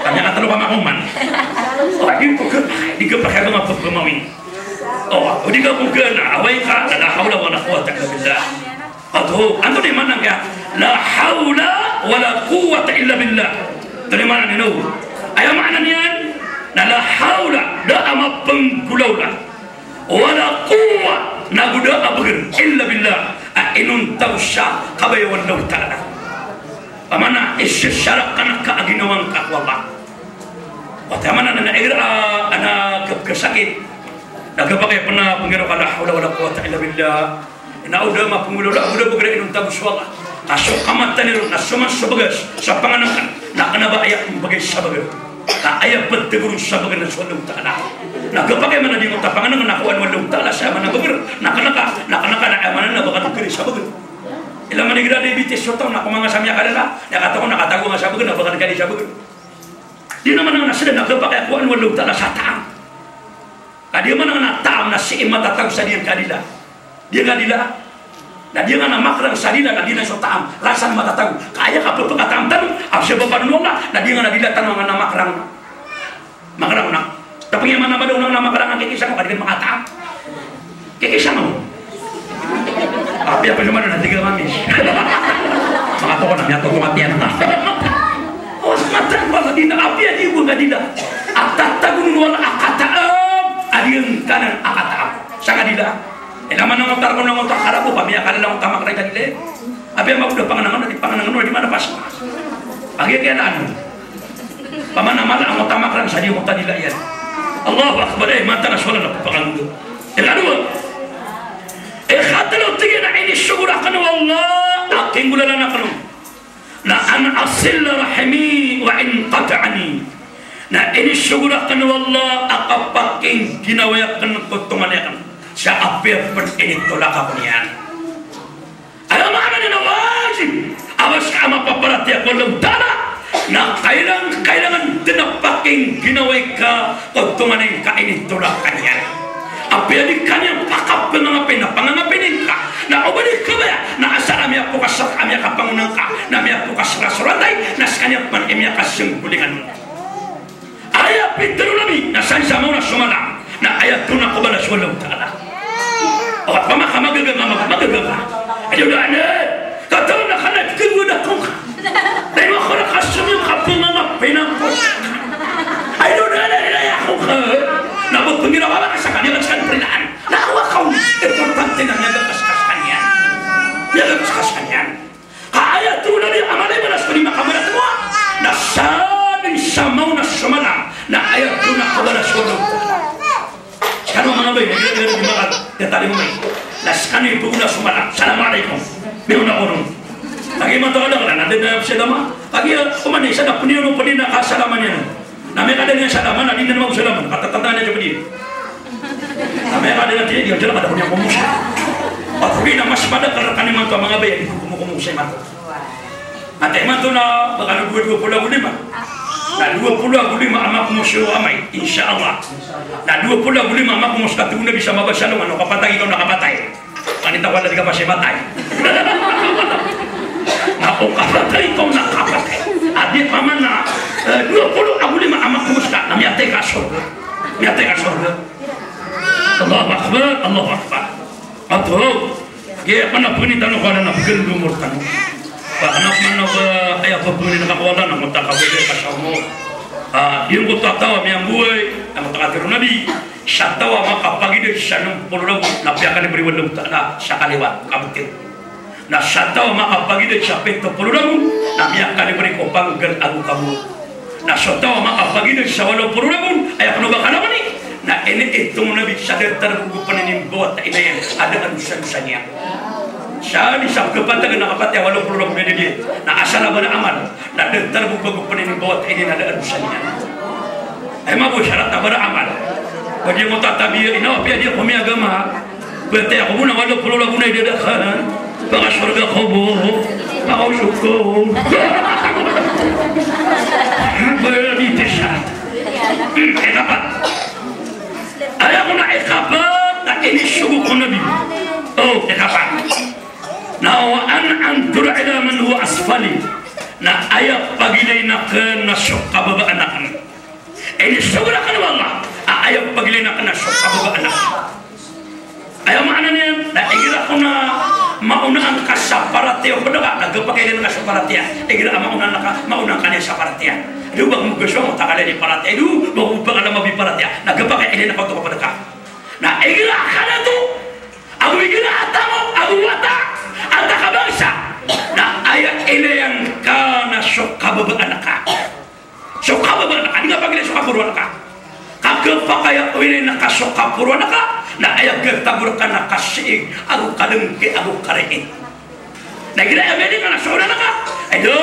Kami akatlo ka makoman. O, di ko gkan, di ko pakay ba ngka pamawing. O, di ko gkan, away ka, la hawla wala quwwata illa billah. Ato, antonaa i maana niyan? La hawla wala quwwata illa billah. Antonaa i maana niyan? Aya maana niyan na la hawla, da a mapnggolawla, wala quwwa, nago da a bagr, illa billah, a inonta ko sa kabaya o Allahu Ta'ala. Opama na isasarakan ka a ginawa ngka ko Allah. Aya maana niyan na igira a, a, na kapkasakit, na kapakay pn a pnggiraw ka la hawla wala quwwata illa billah. Na o da mapnggolawla, o da bagr a inonta bo so Allah. Ka so kamatayan iron, na so man so bagas sa pangnngkn, na kna ba aya mbgay sa bagr. Ka aya ptgor on sa bagr na so Allahu Ta'ala. Na kapakay man a di ngka pangnngkn na kowaan o Allahu Ta'ala sa aya maana bagr, na kna ka, na kna ka na aya maana na ba ka dogr sa bagr. Ilay man igira diabetes so taw na komanga sa miyakalala, na katago, na katago nga sa bagr, na ba ka dogr sa bagr. Di na maana na sii na kapakay a kowaan o Allahu Ta'ala sa taam. Ka di maana na taam na sii matatago sa di ngka dila. Di ngka dila. Na di ngka na makrang sa dila, na di na so taam. Rasa na matatago. Ka aya kapphakataam tano a sabap a dn o Allah, na di ngka na dila tano a ngka na makrang. Makrang na. Tapi aya maana ba dn o ngka na makrang a kikisang ka di ngka makataam. Kikisang ako. Apiya pn so maana na tig a mamis. Makatokaw na miyatokaw a tiyan ta. O, sa matan ba ka di na apiya di bo ngka dila. A tatago on o Allah a kataam a di ngka na a kataam. Sa ngka dila. Ilay man a ngoto a rk on a ngoto a karabo, ba miyakalala a ngoto a makrang sa dila. Apiya magoda pangnngkn, di pangnngkn, di maana pas. Agi kiyalaan. Opama na mala a ngoto a makrang sa di ngoto a dila iyan. Allahu Akbar, eh, matan a so Allah na pphakagoda. Ikadowa. Ikatlo, tig iyan a inisogo rakn o Allah a kinggolalan akn on na an asila rahimi wa in qata'ani. Na inisogo rakn o Allah a kapakingginawai akn ko tonganay akn sa apiya pn initolak ako niyan. Aya maana niyan na wajib a ba ska a mapaparatiyaya ko Allahu Ta'ala na kailang, kailangan dn a pakingginawai ka ko tonganay ngka a initolak ka niyan. Apiya di ka niyan pakapangangapin na pangangapini ngka, na o ba di kabaya na asar a miyapokas rka a miyakapangona ngka, na miyapokas rka so ratay, na skaniyan pman i miyakasnggolingan on. Aya pitharo o Nabi na san sa maona so mala na aya tona ko balas o Allahu Ta'ala. O, opama ka magaga, magaga ka. Aya da, anda. Kataw na ka na tig o da ko ngka. Dai ma ko na ka sumiyong ka pangangapin ako. Aya da, anda, anda, aya ko ka. Na bo pnggiraw a ba ka skaniyan, skaniyan prinaan. Na awa ka on. Importante na miyaga ka skaniyan. Miyaga ka skaniyan. Ka aya tona di a mala i balas ko di makabalas ko. Na san sa maona so mala na aya tona ko balas o Allah. Skano manga bay, na gina gina di maka tetali mo may. Na skano i pagula so mala. Assalamu alaikum. Miyaona ko ron. Lagi matawala ka na, na dena salama. Lagi, o man isa na pnino pnina ka salama niyan. Na miyakadn iyan salama, na di niyan mago salama, katatantaan iyan sa pd iyan. Na miyakadn iyan, di niyan salama, da ko niyan komosa. Pagodi na mas madakl rkaniyan imanto a manga bay a di ko komokomosa imanto. Anta imanto na ba kano dowa, dowa polo ago lima. Na dowa polo ago lima a makomosa o amay, insha Allah. Na dowa polo ago lima a makomosa, ka tig o Nabi sa mabasa alongan, o kapatay ka na kapatay. Kanita wala di ka pasi matay. Na o kapatay ka na kapatay. Adi paman na, eh, dowa polo ago lima a makomosa, na miya Miyatay ka sorga. Allahu Akbar, Allahu Akbar. Ato, giya pn a pngni tano ko anan a pgndmor tano. Ba anan man a ba aya pngni na kakowa na mota ka bgay ka sa mo. Ah, giyangkoto a taw a miyamboway, angkoto a katharo o Nabi, sa taw a makapagidad sa nm polo ragon na piyakalibre o Allahu Ta'ala sa kaliwat, kabtr. Na sa taw a makapagidad sa pito polo ragon na miyakalibre ko panggal ago kabowat. Na so taw a makapagidad sa walo polo ragon, aya kano ba kalawan i, na iniitong o Nabi sa datar bo ko pn inimbawat a ina iyan a da a dosa-dosa niyan. Sa di sa kapatay na kapatay a walo polo ragon a ina iyan. Na asal a ba na amal, na datar bo ko pn inimbawat a ina iyan a da a dosa niyan. Aya mabosharat a ba na amal. Ba di mo tatabiya ina, apiya di ako miyagama. Piyatay ako bo na walo polo ragon a idadakl. Pakasorga ko bo. Pakaosok ko. Baya di tisa. Hmm, ikapat. Aya ko na ikapat na inisogo ko Nabi. O, ikapat. Na wa an anzur ila man huwa asfali. Na aya pagilayn akn na so kababaan akn. Inisogo rakn o Allah a aya pagilayn akn na so kababaan akn. Aya maana niyan na igira ko na maonaan ka sa paratiyaya ko da ka, na gpakailayn ka so paratiyaya. Igira a maonaan ka, maonaan ka niyan sa paratiyaya. Ado ba ko mgaso, matakalay di paratiyaya. Ado ba ko ba ka na mabi paratiyaya. Na gpakailayn ka oto ka pd ka. Na igira a kadato, ago igira a tamok, ago wata, antaa ka bangsa, na aya ilayan ka na so kababaan ka. So kababaan ka, di nga pagilay so kaporoan ka. Ka gpakay a ilayan ka so kaporoan ka, na aya gtagor ka na kasiig, ago kalngki, ago kariit. Na igira aya miyailay ka na so onan ka, aya,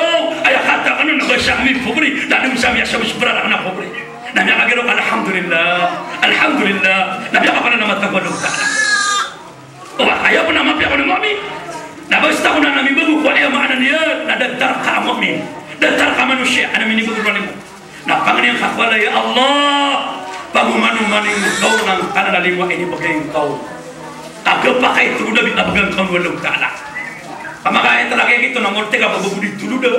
aya katawan ka na ba sa mi pobri, na dn sa miyasabos brar ka na pobri. Na miyakagiraw ka, alhamdulillah, alhamdulillah. Na miyakapananamata ko Allahu Ta'ala. O, aya ko na mapiya ko na mu'min. Na basta ko na mibago ko, aya maana niyan na datar ka a mu'min. Datar ka a manosiya a minibago ko limo. Na pangnin ka ko Allah, pagomanomanin ka on angkanan a limo a inibgay ngka on. Ka gpakay tolod a bgan ka on o Allahu Ta'ala. Ka makaitala ka giyoto na morte ka ba bo di tolod a.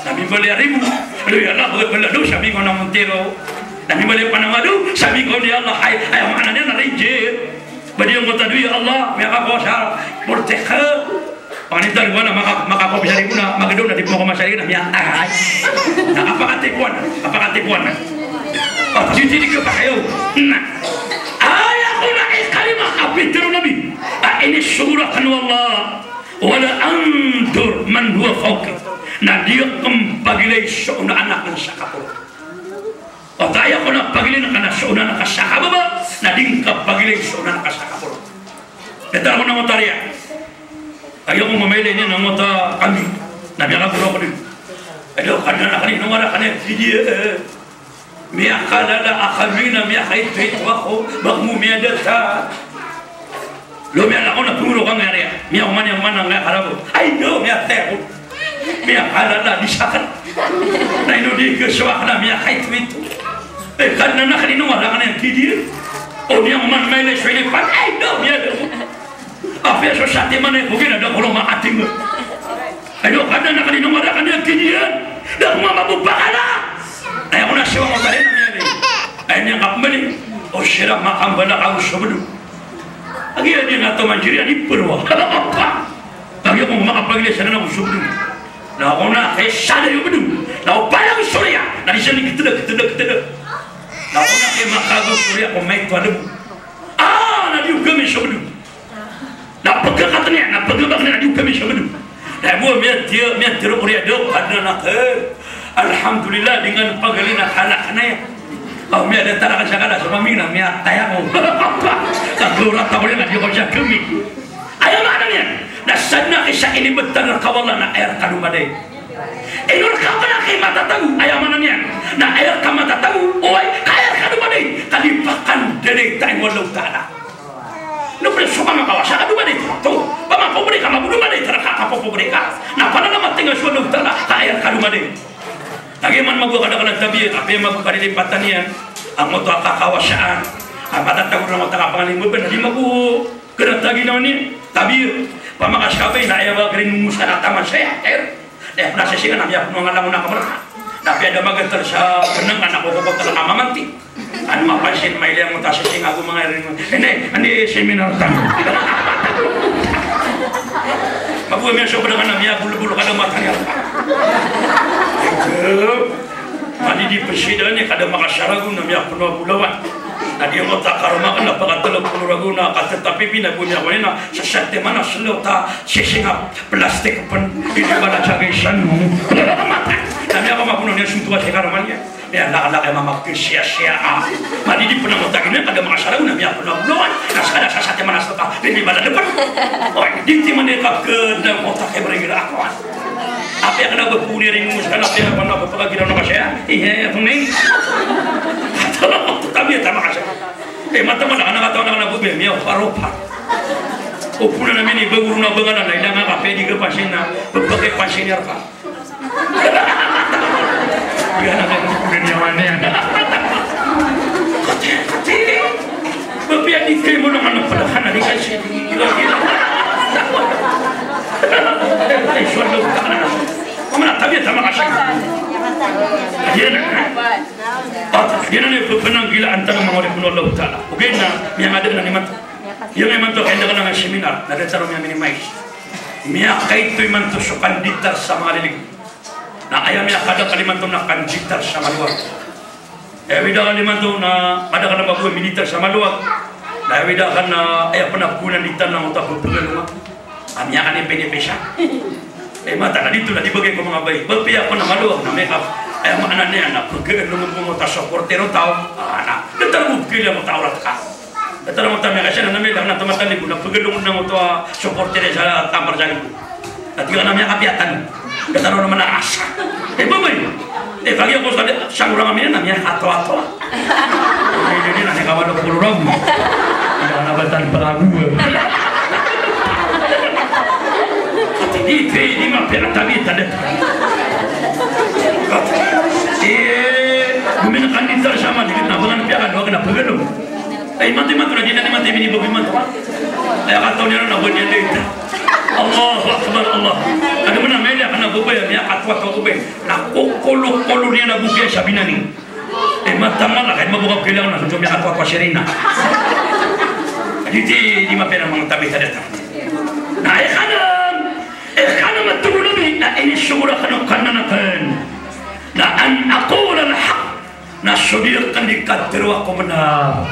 Na mimbaloy a ribo. Alo, ya Allah, bgay ko Allah, do, sa mingkaw na montero. Na mimbaloy a panamado, sa mingkaw, ya Allah, ay, aya maana niyan na ringgit. Ba di ngka tado, ya Allah, miyakakowa sa morte ka. Pangnin tano ba na maka-, makakowa sa ribo na, magdaw na di pn ako masarigi na miyatay. Na kapakatikowan, kapakatikowan. O, di, di, di kapakayo. Na. Aya ko na ikalima a pitharo o Nabi a inisogo rakn o Allah. Wala anzur man huwa fawqi. Na di akn pagilay so onaan akn sa kaporo. Oto aya ko na pagilay na ka na so onaan ka sa kababa, na di ngka pagilay so onaan ka sa kaporo. Datar ko na ngota riya. Aya ko mamailay niyan na ngota kambing. Na miyakagoro ko dn. Ado, Kadnan akn, inonga rakn iyan fidya. Miyakalala a kambing na miyakaitoito ako, ba ko miyadatar. Lo miyalakaw na pngoro ka ngaya riya. Miyaoman, iyaoman na ngaya karabo. Ay, lo miyatay ako. Miyakalala, di sakn. Na ino di ko so akn na miyakaitoito. Eh, Kadnan akn, inonga rakn iyan fidya. O niyan man mailay so ilipat. Ay, lo miyalakaw. Apiya so satiman a ipogin a da ko ron maating. Ado, Kadnan akn, inonga rakn iyan fidya. Da ko mambo pakala. Aya ko na siyowa ko tari na miyalay. Aya niyan kapmbali. O siran makambalak ago so bdo. Agiya di na to manjiriyan i purwa. Agiya ko makapagilay siran ago so bdo. Na ko na kay sada iyo bdo. Na o palang soriya. Na di siran i ktda, ktda, ktda. Na ko na kay makago soriya ko maito a lbo. Ah, na di o gami so bdo. Na pagkakatn iyan, na pagkakatn iyan, na di o gami so bdo. Na bo miyatiya, miyatiro oriya do, Kadnan akn. Alhamdulillah, di ngka pagilay na kalak na iyan. Aw, miyadatar akn sa kala so kambing na miyatay ako. Sa dora ta ko iyan na di ako sa gami. Aya maana niyan na sadn a kisa inibtad rka o Allah na aya rka domaday. Ino rka pn a kay matatago, aya maana niyan na aya rka matatago, oway, ka aya rka domaday, ka di pakandaday tain o Allahu Ta'ala. Ino pn so pamakawasa ka domaday, to, pamapobri ka, mabodomaday, tara ka, kapopobri ka. Na pananamati nga so Allahu Ta'ala, ka aya rka domaday. Lagid man mambo a kadakl a tabiya, apiya mambo a kalilipatan iyan, angkoto a kakawasaan, a matatago na angkoto a kapangalimbaban, na di mambo kna taginaw niyan, tabiya, pamakaskabay na aya ba grin mo sa na taman saya, ter. Na aya pn a sising na aya pn a ngalangon a kamr. Na apiya da magatr sa pnang ka na kokokotr ka mamanti. Ano mapansin, mailay angkoto a sising ago manga iring. Andi, andi seminar tano. Mago a miyasob rka na miyabolbol ka da mataniya. Ito. Madi di pesidan i ka da makasaragon na miyapeno a bolawan. Na di angkoto a karoma ka na pakatelo polo ragon na katetapi bina bo miyakonin na sasatiman a selo ta sising a plastik pen. Ini bala jaga isan mo. Na miyakamapono niyan sonto a si karoma niyan. Miyalakalak iyan mamagkisiya-siya a. Madi di pen angkoto a gina ka da makasaragon na miyapeno a bolawan. Na sekada sasatiman a selo ta ini bala depen. Oy, di timan i kapked na angkoto a kebregira akowan. Apiya kena ba puni ring mo sekala apiya kena ba pakagira na kasiya. Iya, iya, puni. Tabiya ta makasiya. Eh, mata mana kana kata kana kana bubi miya parupa. Opuna na mini baguru na bangana na ina nga kapedi ke pasina. Bebeke pasina ka. Iya na kan opuna niya mani. Kati, kati. Bapiya di kay mo naman ang padahan na di kasi gila-gila. Ay, swaldo ka na. Mamana tabiya ta makasiya. Iya na. At, giyanan i pephananggilaan tano manga oripn o Allahu Ta'ala. Ogaid na miyangadn anan imanto. Aya imanto, kaya da kna seminar, na da tano miyaminimize. Miyakaito imanto so kanditar sa manga lilig. Na aya miyakadakl imanto na kanditar sa manga liwag. Aya awida kn imanto na kadakl a manga liwag, minditar sa manga liwag. Na aya awida kn na aya pn a pkhaonan di tano na oto a pphagaloman. Ami akan i pinipisa. Eh, mata na dito na di bagay ko manga bae. Bapiya ko na manga liwag na make up. Aya maana niyan na pagaloman ko mota supporter o taw. Ah, na. Datar mo pagaloman o taw rat ka. Datar mo ta miyakasiya na miyada na tomatalib na pagaloman o taw supporter sa tamar sa libo. Na tig ka na miyakapiyatan. Datar mo na manaras. Eh, babay. Eh, pagi ako sa, sa orang amin na miyakatoa-toa. Ini, ini, ini, na ikaw ano, puro raw. Hindi ka na ba tan palagu? Hindi, hindi, hindi mapiya tabi, tanda. Eh, guminakan di tar sama, di kita bangan piyakan, wag na pagano. Ay, mati, mati, na di na ni mati, mini babi, mati. Ay, kataw niya na, wag niya dito. Allahu Akbar, Allah. Ano mo na, may liya ka na, bubay, miyakatoa-toa, bubay. Na kokolo-kolo niyan a bokay sa binani. Eh, mata mala, kay mabokay kailangan na so miyakatoa-toa si Rina. Di, di, di mapiya na manga tabi ta datar. Na, eh, kanan, eh, kanan matogo Nabi, na inisogo rakn o kanan akn. Na an aqula al-haqq, na so di akn di katharo ko bnar.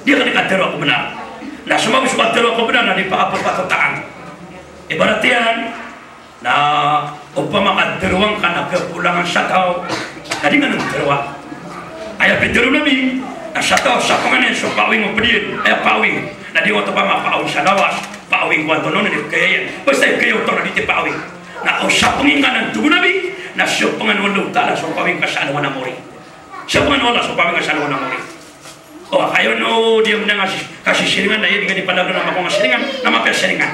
Di akn di katharo ko bnar. Na so mabos ko katharo ko bnar, na di pakapapatotaan. Ibarat iyan, na opama ka tharoa ngka na kapolangan sa taw, na di ngka na tharoa. Aya pitharo o Nabi, na sa taw, sapngan iyan so paawing o pd iyan, aya paawing. Na di oto opama paawing sa lawas, paawing ko antonaa, na di kaya iyan. Basta kaya oto na di ti paawing. Na o sapngi ngka na, tig o Nabi, na siyapngan o Allah Ta'ala so paawing ka sa alongan a mori. Siyapngan o Allah so paawing ka sa alongan a mori. O, aya on o di manga si-, kasisiringan, na aya di ka di palagan a mako nga siringan, na mapiya siringan.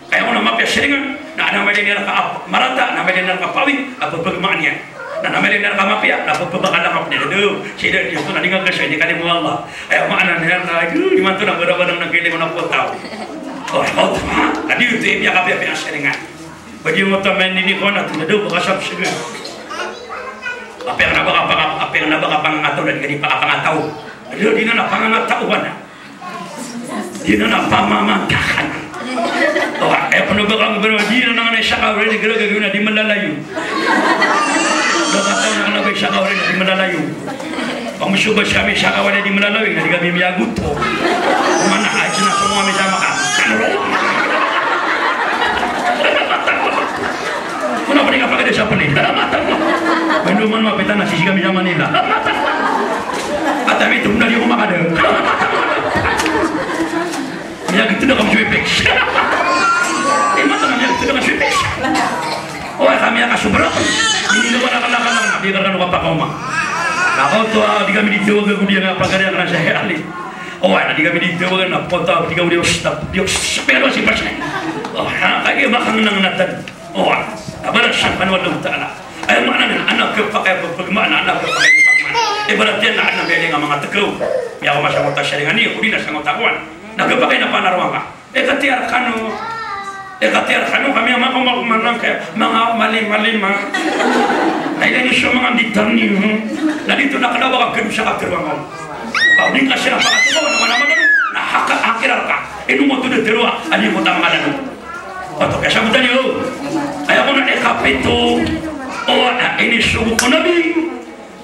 Kaya ko na mapiya siringan, na, na mailay niyan rka a marata, na mailay niyan rka paawing, a pphagmaan iyan. Na, na mailay niyan rka mapiya, na pphagmaan iyan. Sii da, di oto na di nga kasi, di ka di mo Allah. Aya maana niyan na, aduh, imanto na bada-bada na kailangan ko taw. O, ikaw, tama. Na di oto, miyakapiya-piya siringan. Ba di mo ta main ini ko na, tanda daw, baka sab sige. Apiya na baka panga-, apiya na baka pangataw, na di ka di pakapangataw. Aduh, di na na pangataw ba na. Di na na pamamantakan. O, eh, pano ba ka mo ba, di na na nga na isa ka, wala di gala gagawin na di malalayo. Baka taw na ka na ba isa ka, wala di malalayo. Pangsoba sa ami isa ka, wala di malalayo, na di kami miyagoto. Mana, ay, sinasabi mo kami sa maka. Ano ba? Kuna pa di ka pagkada sa pali. Mano man mapita na sisi kami sa Manila. At kami ito, na di ako makada. Miyagtd ako so Apex. Imanto na miyagtd ako so Apex. O, kami a kasobra. Ini na wala ka na ka na, di ka na kapakaoma. Ako to, ah, di kami di tawag ako di nga pagkari ako na sa hali. O, na di kami di tawag na pota, di kami di os-, di os-, pero si Pasay. O, ha, kaya ba kang nang natan? O, a, a balasan kano o Allahu Ta'ala. Aya maana niyan, adn a khapakay a pphagmaan, adn a khapakay a pphagmaan. Ibarat iyan na adn a miyailay nga manga tkaw. Miyaoma sa ngoto a siringan iyo, odi na sa ngoto a kowan. Na khapakay na panaroang ka. E, katiyar kano. E, katiyar kano, kami a makaoma ko manang kaya, manga malim-malim, a. Na ilay niyo so manga nditar niyo. Na di oto na kna ba ka khadosa ka tharoang ka. Aw, di ka siran pakatokawan, na mana-mana, na haka, hakira rka. Ino mo to di tero a, adi mo tamangadan. Pato ka sabotan iyo. Aya ko na ikapito. O, na inisogo ko Nabi.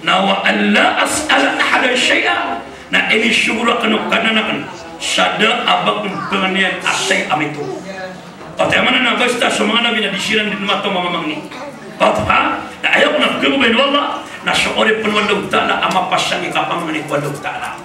Na wa an la as'ala ahadan shay'a. Na inisogo rakn o Kadnan akn sa da a ba ko pangnin iyan a shay'a a mito. Pato aya maana na basta so manga nabi na di siran dn mataw mamamangni. Pato ha? Na aya ko na pkhababayaan o Allah na so oripn o Allahu Ta'ala a mapasang i kapamangni ko Allahu Ta'ala.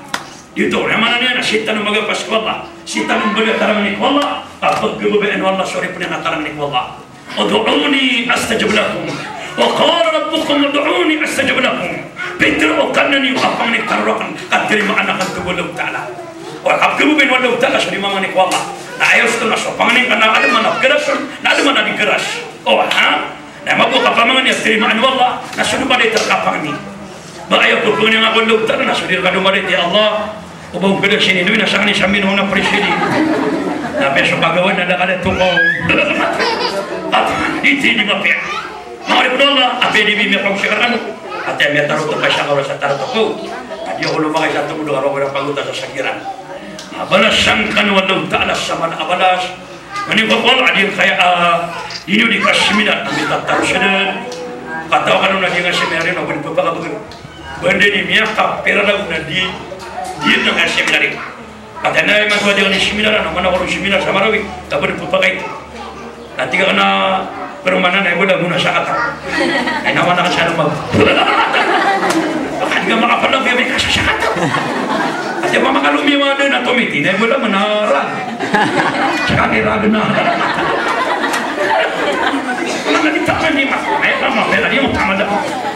Giyoto, aya maana niyan na sii tano magapas ko Allah, sii tano magatarangni ko Allah, a pkhababayaan o Allah so oripn iyan a tarangni ko Allah. Ud'uni astajib lakum. Wa qala rabbukum ud'uni astajib lakum. Pitharo o Kadnan iyo a pangnin tano rakn ka tarimaan akn o Allahu Ta'ala. Oway, a pkhababayaan o Allahu Ta'ala so di mamangni ko Allah. Na aya osto na so pangnin ka na adn man a pkharas on, na adn man a di kharas. Oway, ha? Na mabok a pamangni a tarimaan o Allah, na so domadait a kapangni. Ba aya ko pangnin akn ko Allahu Ta'ala, na so di rka domadait, ya Allah. O ba on khadas ini, doy na sangni sambi no na president. Na apiya so kagawad na da ka da tokaw. At iti di mapiya. Manga oripn o Allah, apiya di bi miyapagosay rkano. Ati a miyataroto ka sa kawra sa taroto ko. Adi ako lomagay sa tomo do karo ko na pagotas sa sagiran. Na balasan kano o Allahu Ta'ala sa mala a balas. Mani ko kol a di kaya a, ino di ka seminar a mitataro sa dn. Kataw kano na di nga seminar iyan a ba di pphakabagr. Ba di miyakapira na di, di nga seminar iyan. Kata na iman ko di nga seminar, na mana ko seminar sa Marawi, ka ba di pphakaito. Na tig akn a paromanan a ibo da mona sa kata. Ay, na mana ka sa lomag. Baka di ka makapala, kaya may kasasakatan. Ati a mamakalomiyawa dn a tomiti, na ibo da mona rag. Saka ni rag na. Wala na di taman di ma. Ay, tama, pwede di mo tama da.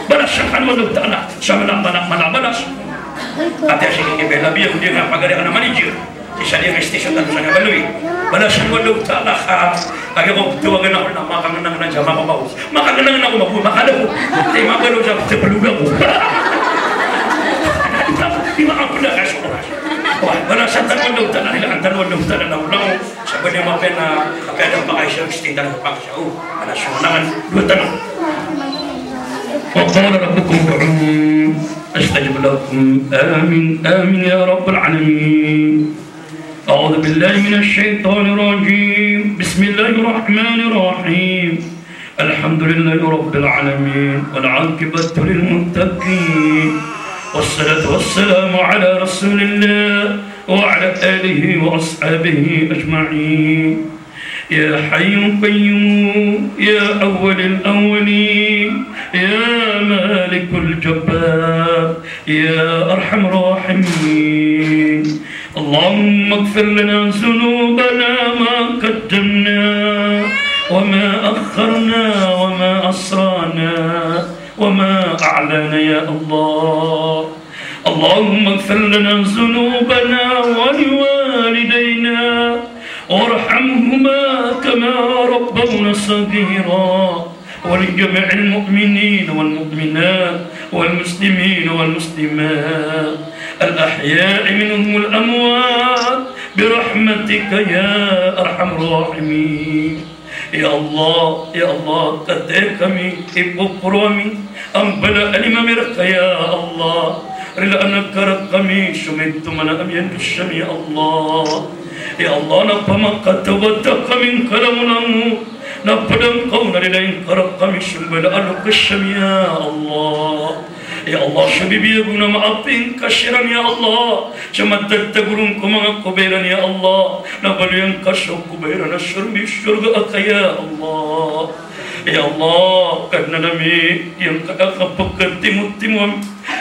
Balasan kano o Allahu Ta'ala sa mala, mala, mala a balas. Ati a sii ki Bella View, di nga pagari akn a manager. Isa di nga station tano sa nga baloy. Balasan o Allahu Ta'ala ka, kagiya ko btowan ako na makangnang na jama ko mako. Makangnang na ko mako, makalaw. Di mabaloy sa tepelug ako. Di makampda ka sa oras. Wah, balasan tano o Allahu Ta'ala, rilaan tano o Allahu Ta'ala na ulang. Sa ba di mapena, kapya da pakaisa, station tano pakaisa. O, ana so nangan, dowa tano. Wa qala rabbukum ud'uni astajib lakum. Amin, amin ya rabbal alamin. أعوذ بالله من الشيطان الرجيم. بسم الله الرحمن الرحيم. الحمد لله رب العالمين. والعاقبة للمتقين. والصلاة والسلام على رسول الله وعلى آله وأصحابه أجمعين. يا حي قيوم، يا أول الأولين، يا مالك الجبار، يا أرحم الراحمين. اللهم اغفر لنا ذنوبنا ما قدمنا وما أخرنا وما أسررنا وما أعلنا يا الله. اللهم اغفر لنا ذنوبنا ولوالدينا وارحمهما كما ربونا صغيرا. ولجميع المؤمنين والمؤمنات والمسلمين والمسلمات الأحياء منهم والأموات برحمتك يا أرحم الراحمين. Ya Allah, ya Allah, kataya kami i pokoro ami a mbala a lima mi rka, ya Allah. Rilaan ka rkami so mitoman a miyandosa mi, ya Allah. Ya Allah, na pamakatawbat kami ngka langolangon. Na pd angka on a rilaan ka rkami so mbala a loks ami, ya Allah. Ya Allah, so bibiyago na maapin ka siran, ya Allah. So matatagoron ko manga kobairan, ya Allah. Na baloy angka so kobairan a sorga, sorga aka, ya Allah. Ya Allah, Kadnan ami, giyangkaya kapkhatimotimo ami.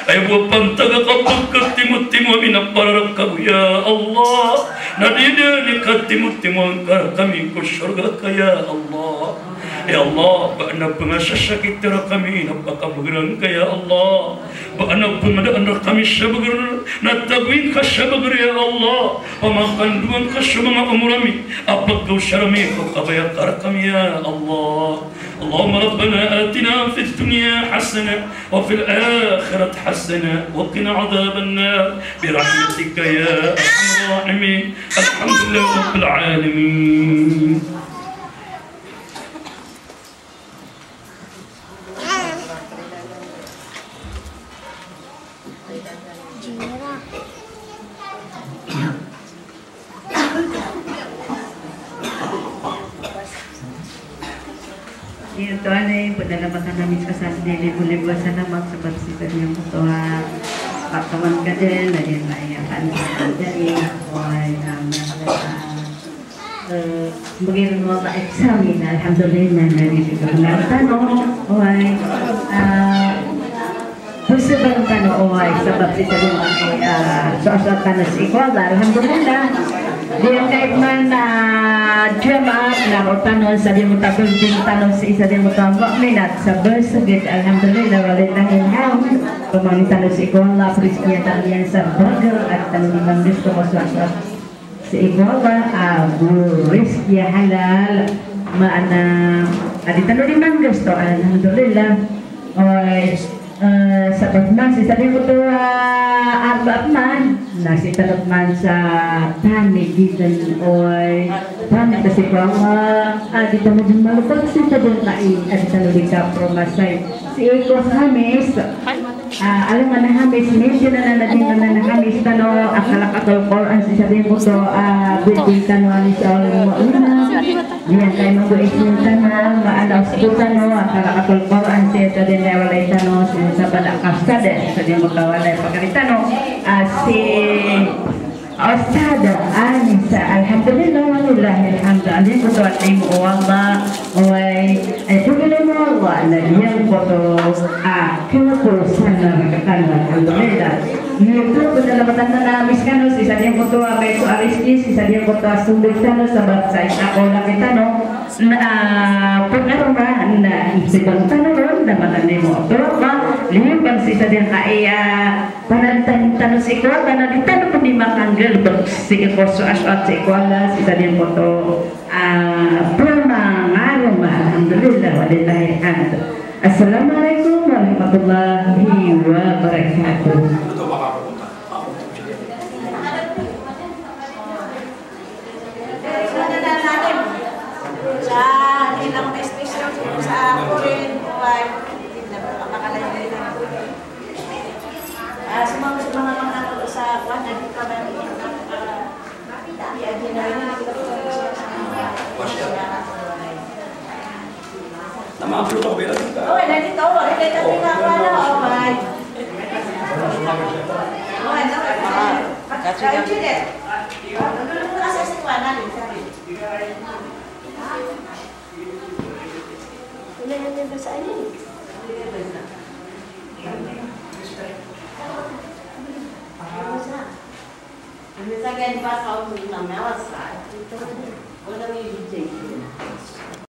Aya bo a pantag a kapkhatimotimo ami na para rka bo, ya Allah. Na di dn i katimotimoan ka rkami ko sorga aka, ya Allah. Ya Allah, ba adn a pngasasakit rkami na pakabgr angka, ya Allah. Ba adn a pngadaan rkami sa bgr na tagoin ka sa bgr, ya Allah. Pamakandoan ka so manga omor ami a pkhaosar ami ko kabaya ka rkami, ya Allah. Allahumma rabbana atina fid dunya hasanah wa fil akhirati hasanah wa qina adhaban nar bi rahmatika ya arhamar rahimin. Alhamdulillahi rabbil alamin. Ito anay, padalamatan ami sa kasandi, libo-libo a salamat sabap sii sa giyangkoto a katawan ka dn, lagid na iya kan sa dai, oway, na miyakala, eh, mbgay ron o Allah a exam, alhamdulillah, na di sa kabnar tano, oway, ah, Pzabang tano, oway, sabap sii sa giyangkai, ah, soasoat tano sii ko Allah, alhamdulillah. Giyangkai man, ah, jamaat na roo tano sa giyangkoto a building tano sii sa giyangkoto a Mu'minat sa Basagid, alhamdulillah, walillahil hamd. Pamangni tano sii ko Allah, prizkiya tano iyan sa bago a di tano dii manggasto ko soasoat sii ko Allah, ah, ago rizki a halal, maana a di tano dii manggasto, alhamdulillah. Oway, eh, sabap man sii sa giyangkoto a arba man, na sii tano man sa panigidan, oway, pamangni tano sii ko Allah, a di tano dii malopag sii sa giyangkai, a di tano dii kapromasay sii ko Khamis. Ah, alongan a Khamis, minsan anan a di manan a Khamis tano a khalaqatul Qur'an sii sa giyangkoto a building tano a Nisa'ul Mu'minat. Giyangkai mambo a Isnin tano, maana a Sabtu tano a khalaqatul Qur'an sii sa giyangkai a walay tano, sii sa Bala Kasada, sii sa giyangkoto a walay pakari tano, ah, si Ustadh Anisa, alhamdulillah, walillahil hamd. Anda giyangkoto a limo o Allah, oway, ay, pagilay mo Allah, na giyangkoto a kiyapulsan na rktano, alhamdulillah. Giyoto, padalamatan tano ami skano, sii sa giyangkoto a maito a rizki, sii sa giyangkoto a sold tano, sabap sa isa ko laki tano, na, ah, pagkaroma, na, sii tano ron, na mataan mo. Toro ba, liyo bang sii sa giyangkai a Panantan tano sii ko Allah na di tano pn dii makanggalbk sii ko soasoat sii ko Allah sii sa giyangkoto a pmangaroma, alhamdulillah, walillahil hamd. Assalamualaikum warahmatullahi wabarakatuh. Ah, sumama, sumama, mga tao sa kuwan, nandito kami. Nama upload ako, pero. Oh, nandito, oh, hindi kami na, ano, oh, ay. Oh, ano, oh, ay. Kasi, ano, sa kuwan, ano, sabi. Ano yan yung basaan yun? Ano sa ganyan ba sa ulo ng mga wasa? Ito na. Wala may D J.